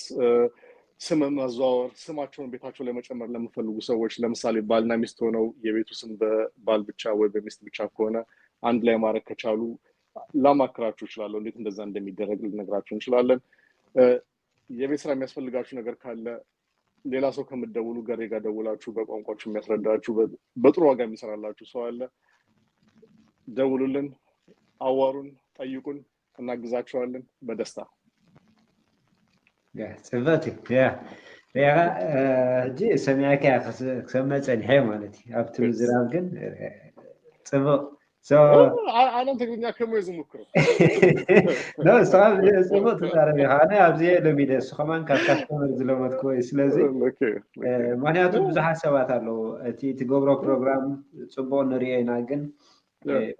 ስም ማዘዋወር፣ ስማቸውን ቤታቸው ላይ መጨመር ለምፈልጉ ሰዎች፣ ለምሳሌ ባልና ሚስት ሆነው የቤቱ ስም በባል ብቻ ወይ በሚስት ብቻ ከሆነ አንድ ላይ ማድረግ ከቻሉ ላማክራችሁ እችላለሁ። እንዴት እንደዛ እንደሚደረግ ልነግራችሁ እንችላለን። የቤት ስራ የሚያስፈልጋችሁ ነገር ካለ ሌላ ሰው ከምትደውሉ ገሬ ጋር ደውላችሁ በቋንቋችሁ የሚያስረዳችሁ በጥሩ ዋጋ የሚሰራላችሁ ሰው አለ። ደውሉልን፣ አዋሩን፣ ጠይቁን፣ እናግዛችኋለን በደስታ። ጽበት ያ ያ ሕጂ ሰሚዕካ ክሰመ ጸኒሐ ማለት እዩ። ኣብቲ ምዝራብ ግን ጽቡቅ ኣነም ትግርኛ ከመ ዝምክሩ ኖ ንስኻ ጽቡቅ ትዛረብ ኢኻ። ኣነ ኣብዚ ለሚደ እሱ ከማን ካብ ካስተመር ዝለመድኩ ወይ ስለዚ ምክንያቱ ብዙሓት ሰባት ኣለዉ እቲ ትገብሮ ፕሮግራም ጽቡቅ ንሪኦ ኢና ግን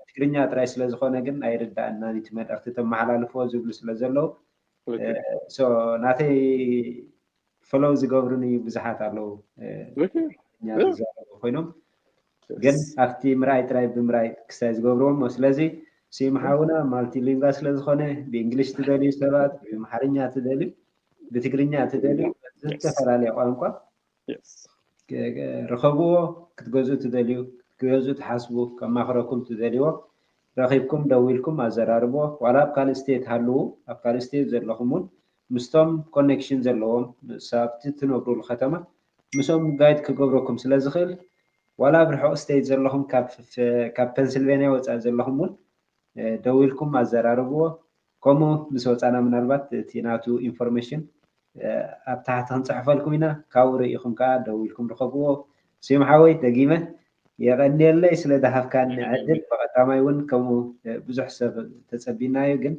ትግርኛ ጥራይ ስለዝኾነ ግን ኣይርዳእና እቲ መልእኽቲ ተመሓላልፎ ዝብሉ ስለዘለዉ ናተይ ፈለው ዝገብሩኒ ብዙሓት ኣለዉ ኮይኖም ግን ኣብቲ ምርኣይ ጥራይ ብምርኣይ ክስታይ ዝገብርዎ እሞ ስለዚ ስዩም ሓውና ማልቲሊንጋ ስለዝኾነ ብእንግሊሽ ትደልዩ ሰባት ብኣምሓርኛ ትደልዩ ብትግርኛ ትደልዩ ዝተፈላለየ ቋንቋ ርኸብዎ ክትገዝኡ ትደልዩ ክትገዝኡ ትሓስቡ ከማኽረኩም ትደልይዎ ረኺብኩም ደዊልኩም ኣዘራርብዎ ዋላ ኣብ ካልእ ስቴት ሃልዉ ኣብ ካልእ ስቴት ዘለኹም እውን ምስቶም ኮኔክሽን ዘለዎም ኣብቲ ትነብሩሉ ከተማ ምስኦም ጋይድ ክገብረኩም ስለ ዝኽእል ዋላ ኣብ ርሑቕ ስቴት ዘለኹም ካብ ፔንስልቬንያ ወፃኢ ዘለኹም እውን ደዊልኩም ኣዘራርብዎ ከምኡ ምስ ወፃና ምናልባት እቲ ናቱ ኢንፎርሜሽን ኣብ ታሕቲ ክንፅሕፈልኩም ኢና ካብኡ ርኢኹም ከዓ ደዊልኩም ርኸብዎ ስዩም ሓወይ ደጊመ የቐንየለይ ስለ ዝሃብካኒ ዕድል ብቐዳማይ እውን ከምኡ ብዙሕ ሰብ ተፀቢናዮ ግን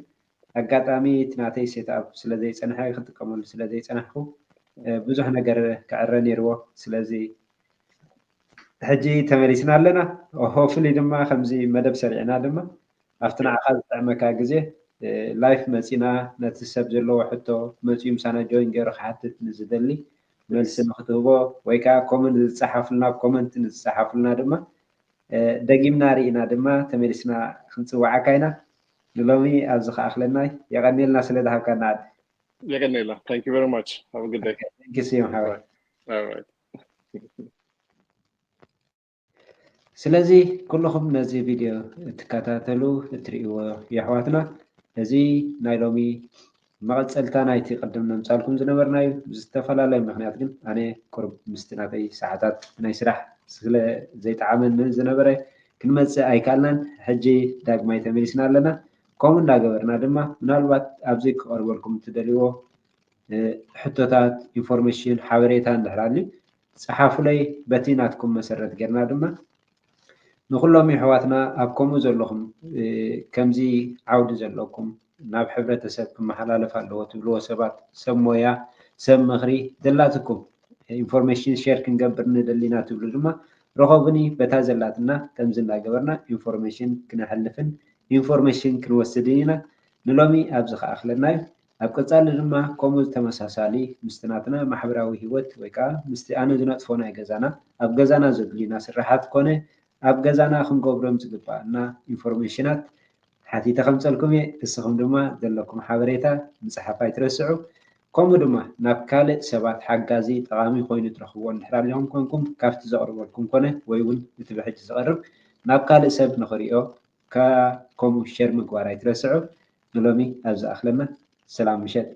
ኣጋጣሚ እቲ ናተይ ሴትኣፕ ስለ ዘይፀንሐ ክጥቀመሉ ስለ ዘይፀናሕኩ ብዙሕ ነገር ክዕረ ነይርዎ ስለዚ ሕጂ ተመሊስና ኣለና ሆፍሊ ድማ ከምዚ መደብ ሰሪዕና ድማ ኣብቲ ንዓኻ ዝጥዕመካ ግዜ ላይፍ መፂና ነቲ ሰብ ዘለዎ ሕቶ መፂኡ ምሳና ጆይን ገይሩ ክሓትት ንዝደሊ መልሲ ንክትህቦ ወይ ከዓ ኮመንት ዝፀሓፉልና ኮመንት ንዝፀሓፉልና ድማ ደጊምና ርኢና ድማ ተመሊስና ክንፅዋዓካ ኢና ንሎሚ ኣብዚ ከኣክለና የቀኒልና ስለ ዝሃብካና ዓዲ የቀኒልና thank you very much have a good day ስዮም ሓወይ ስለዚ ኩልኹም ነዚ ቪድዮ እትከታተሉ እትርእይዎ የሕዋትና እዚ ናይ ሎሚ መቐፀልታ ናይቲ ቅድም ነምፃልኩም ዝነበርናዩ ብዝተፈላለዩ ምክንያት ግን ኣነ ቁርብ ምስቲ ናተይ ሰዓታት ናይ ስራሕ ስለ ዘይጠዓመኒ ዝነበረ ክንመፅእ ኣይከኣልናን ሕጂ ዳግማይ ተመሊስና ኣለና ከምኡ እንዳገበርና ድማ ምናልባት ኣብዚ ክቐርበልኩም እትደልይዎ ሕቶታት ኢንፎርሜሽን ሓበሬታ እንድሕር ኣልዩ ፀሓፉለይ በቲ ናትኩም መሰረት ጌርና ድማ ንኩሎም የሕዋትና ኣብ ከምኡ ዘለኹም ከምዚ ዓውዲ ዘለኩም ናብ ሕብረተሰብ ክመሓላለፍ ኣለዎ ትብልዎ ሰባት ሰብ ሞያ ሰብ ምኽሪ ዘላትኩም ኢንፎርሜሽን ሸር ክንገብር ንደሊና ትብሉ ድማ ረኸቡኒ በታ ዘላትና ከምዚ እንዳገበርና ኢንፎርሜሽን ክነሕልፍን ኢንፎርሜሽን ክንወስድን ኢና ንሎሚ ኣብዚ ከኣክለና እዩ ኣብ ቀፃሊ ድማ ከምኡ ተመሳሳሊ ምስቲ ናትና ማሕበራዊ ህይወት ወይ ከዓ ምስቲ ኣነ ዝነጥፎ ናይ ገዛና ኣብ ገዛና ዘድልዩና ስራሓት ኮነ ኣብ ገዛና ክንገብሮም ዝግባኣና ኢንፎርሜሽናት ሓቲተ ከምፀልኩም እየ እስኹም ድማ ዘለኩም ሓበሬታ ምፅሓፍ ኣይትረስዑ ከምኡ ድማ ናብ ካልእ ሰባት ሓጋዚ ጠቓሚ ኮይኑ ትረኽብዎ እንድሕር ኣሊኹም ኮንኩም ካብቲ ዘቕርበልኩም ኮነ ወይ እውን እቲ ብሕጂ ዝቐርብ ናብ ካልእ ሰብ ንኽሪኦ ከምኡ ሸር ምግባር ኣይትረስዑ። ንሎሚ ኣብዚ ኣኽለና። ሰላም ምሸት።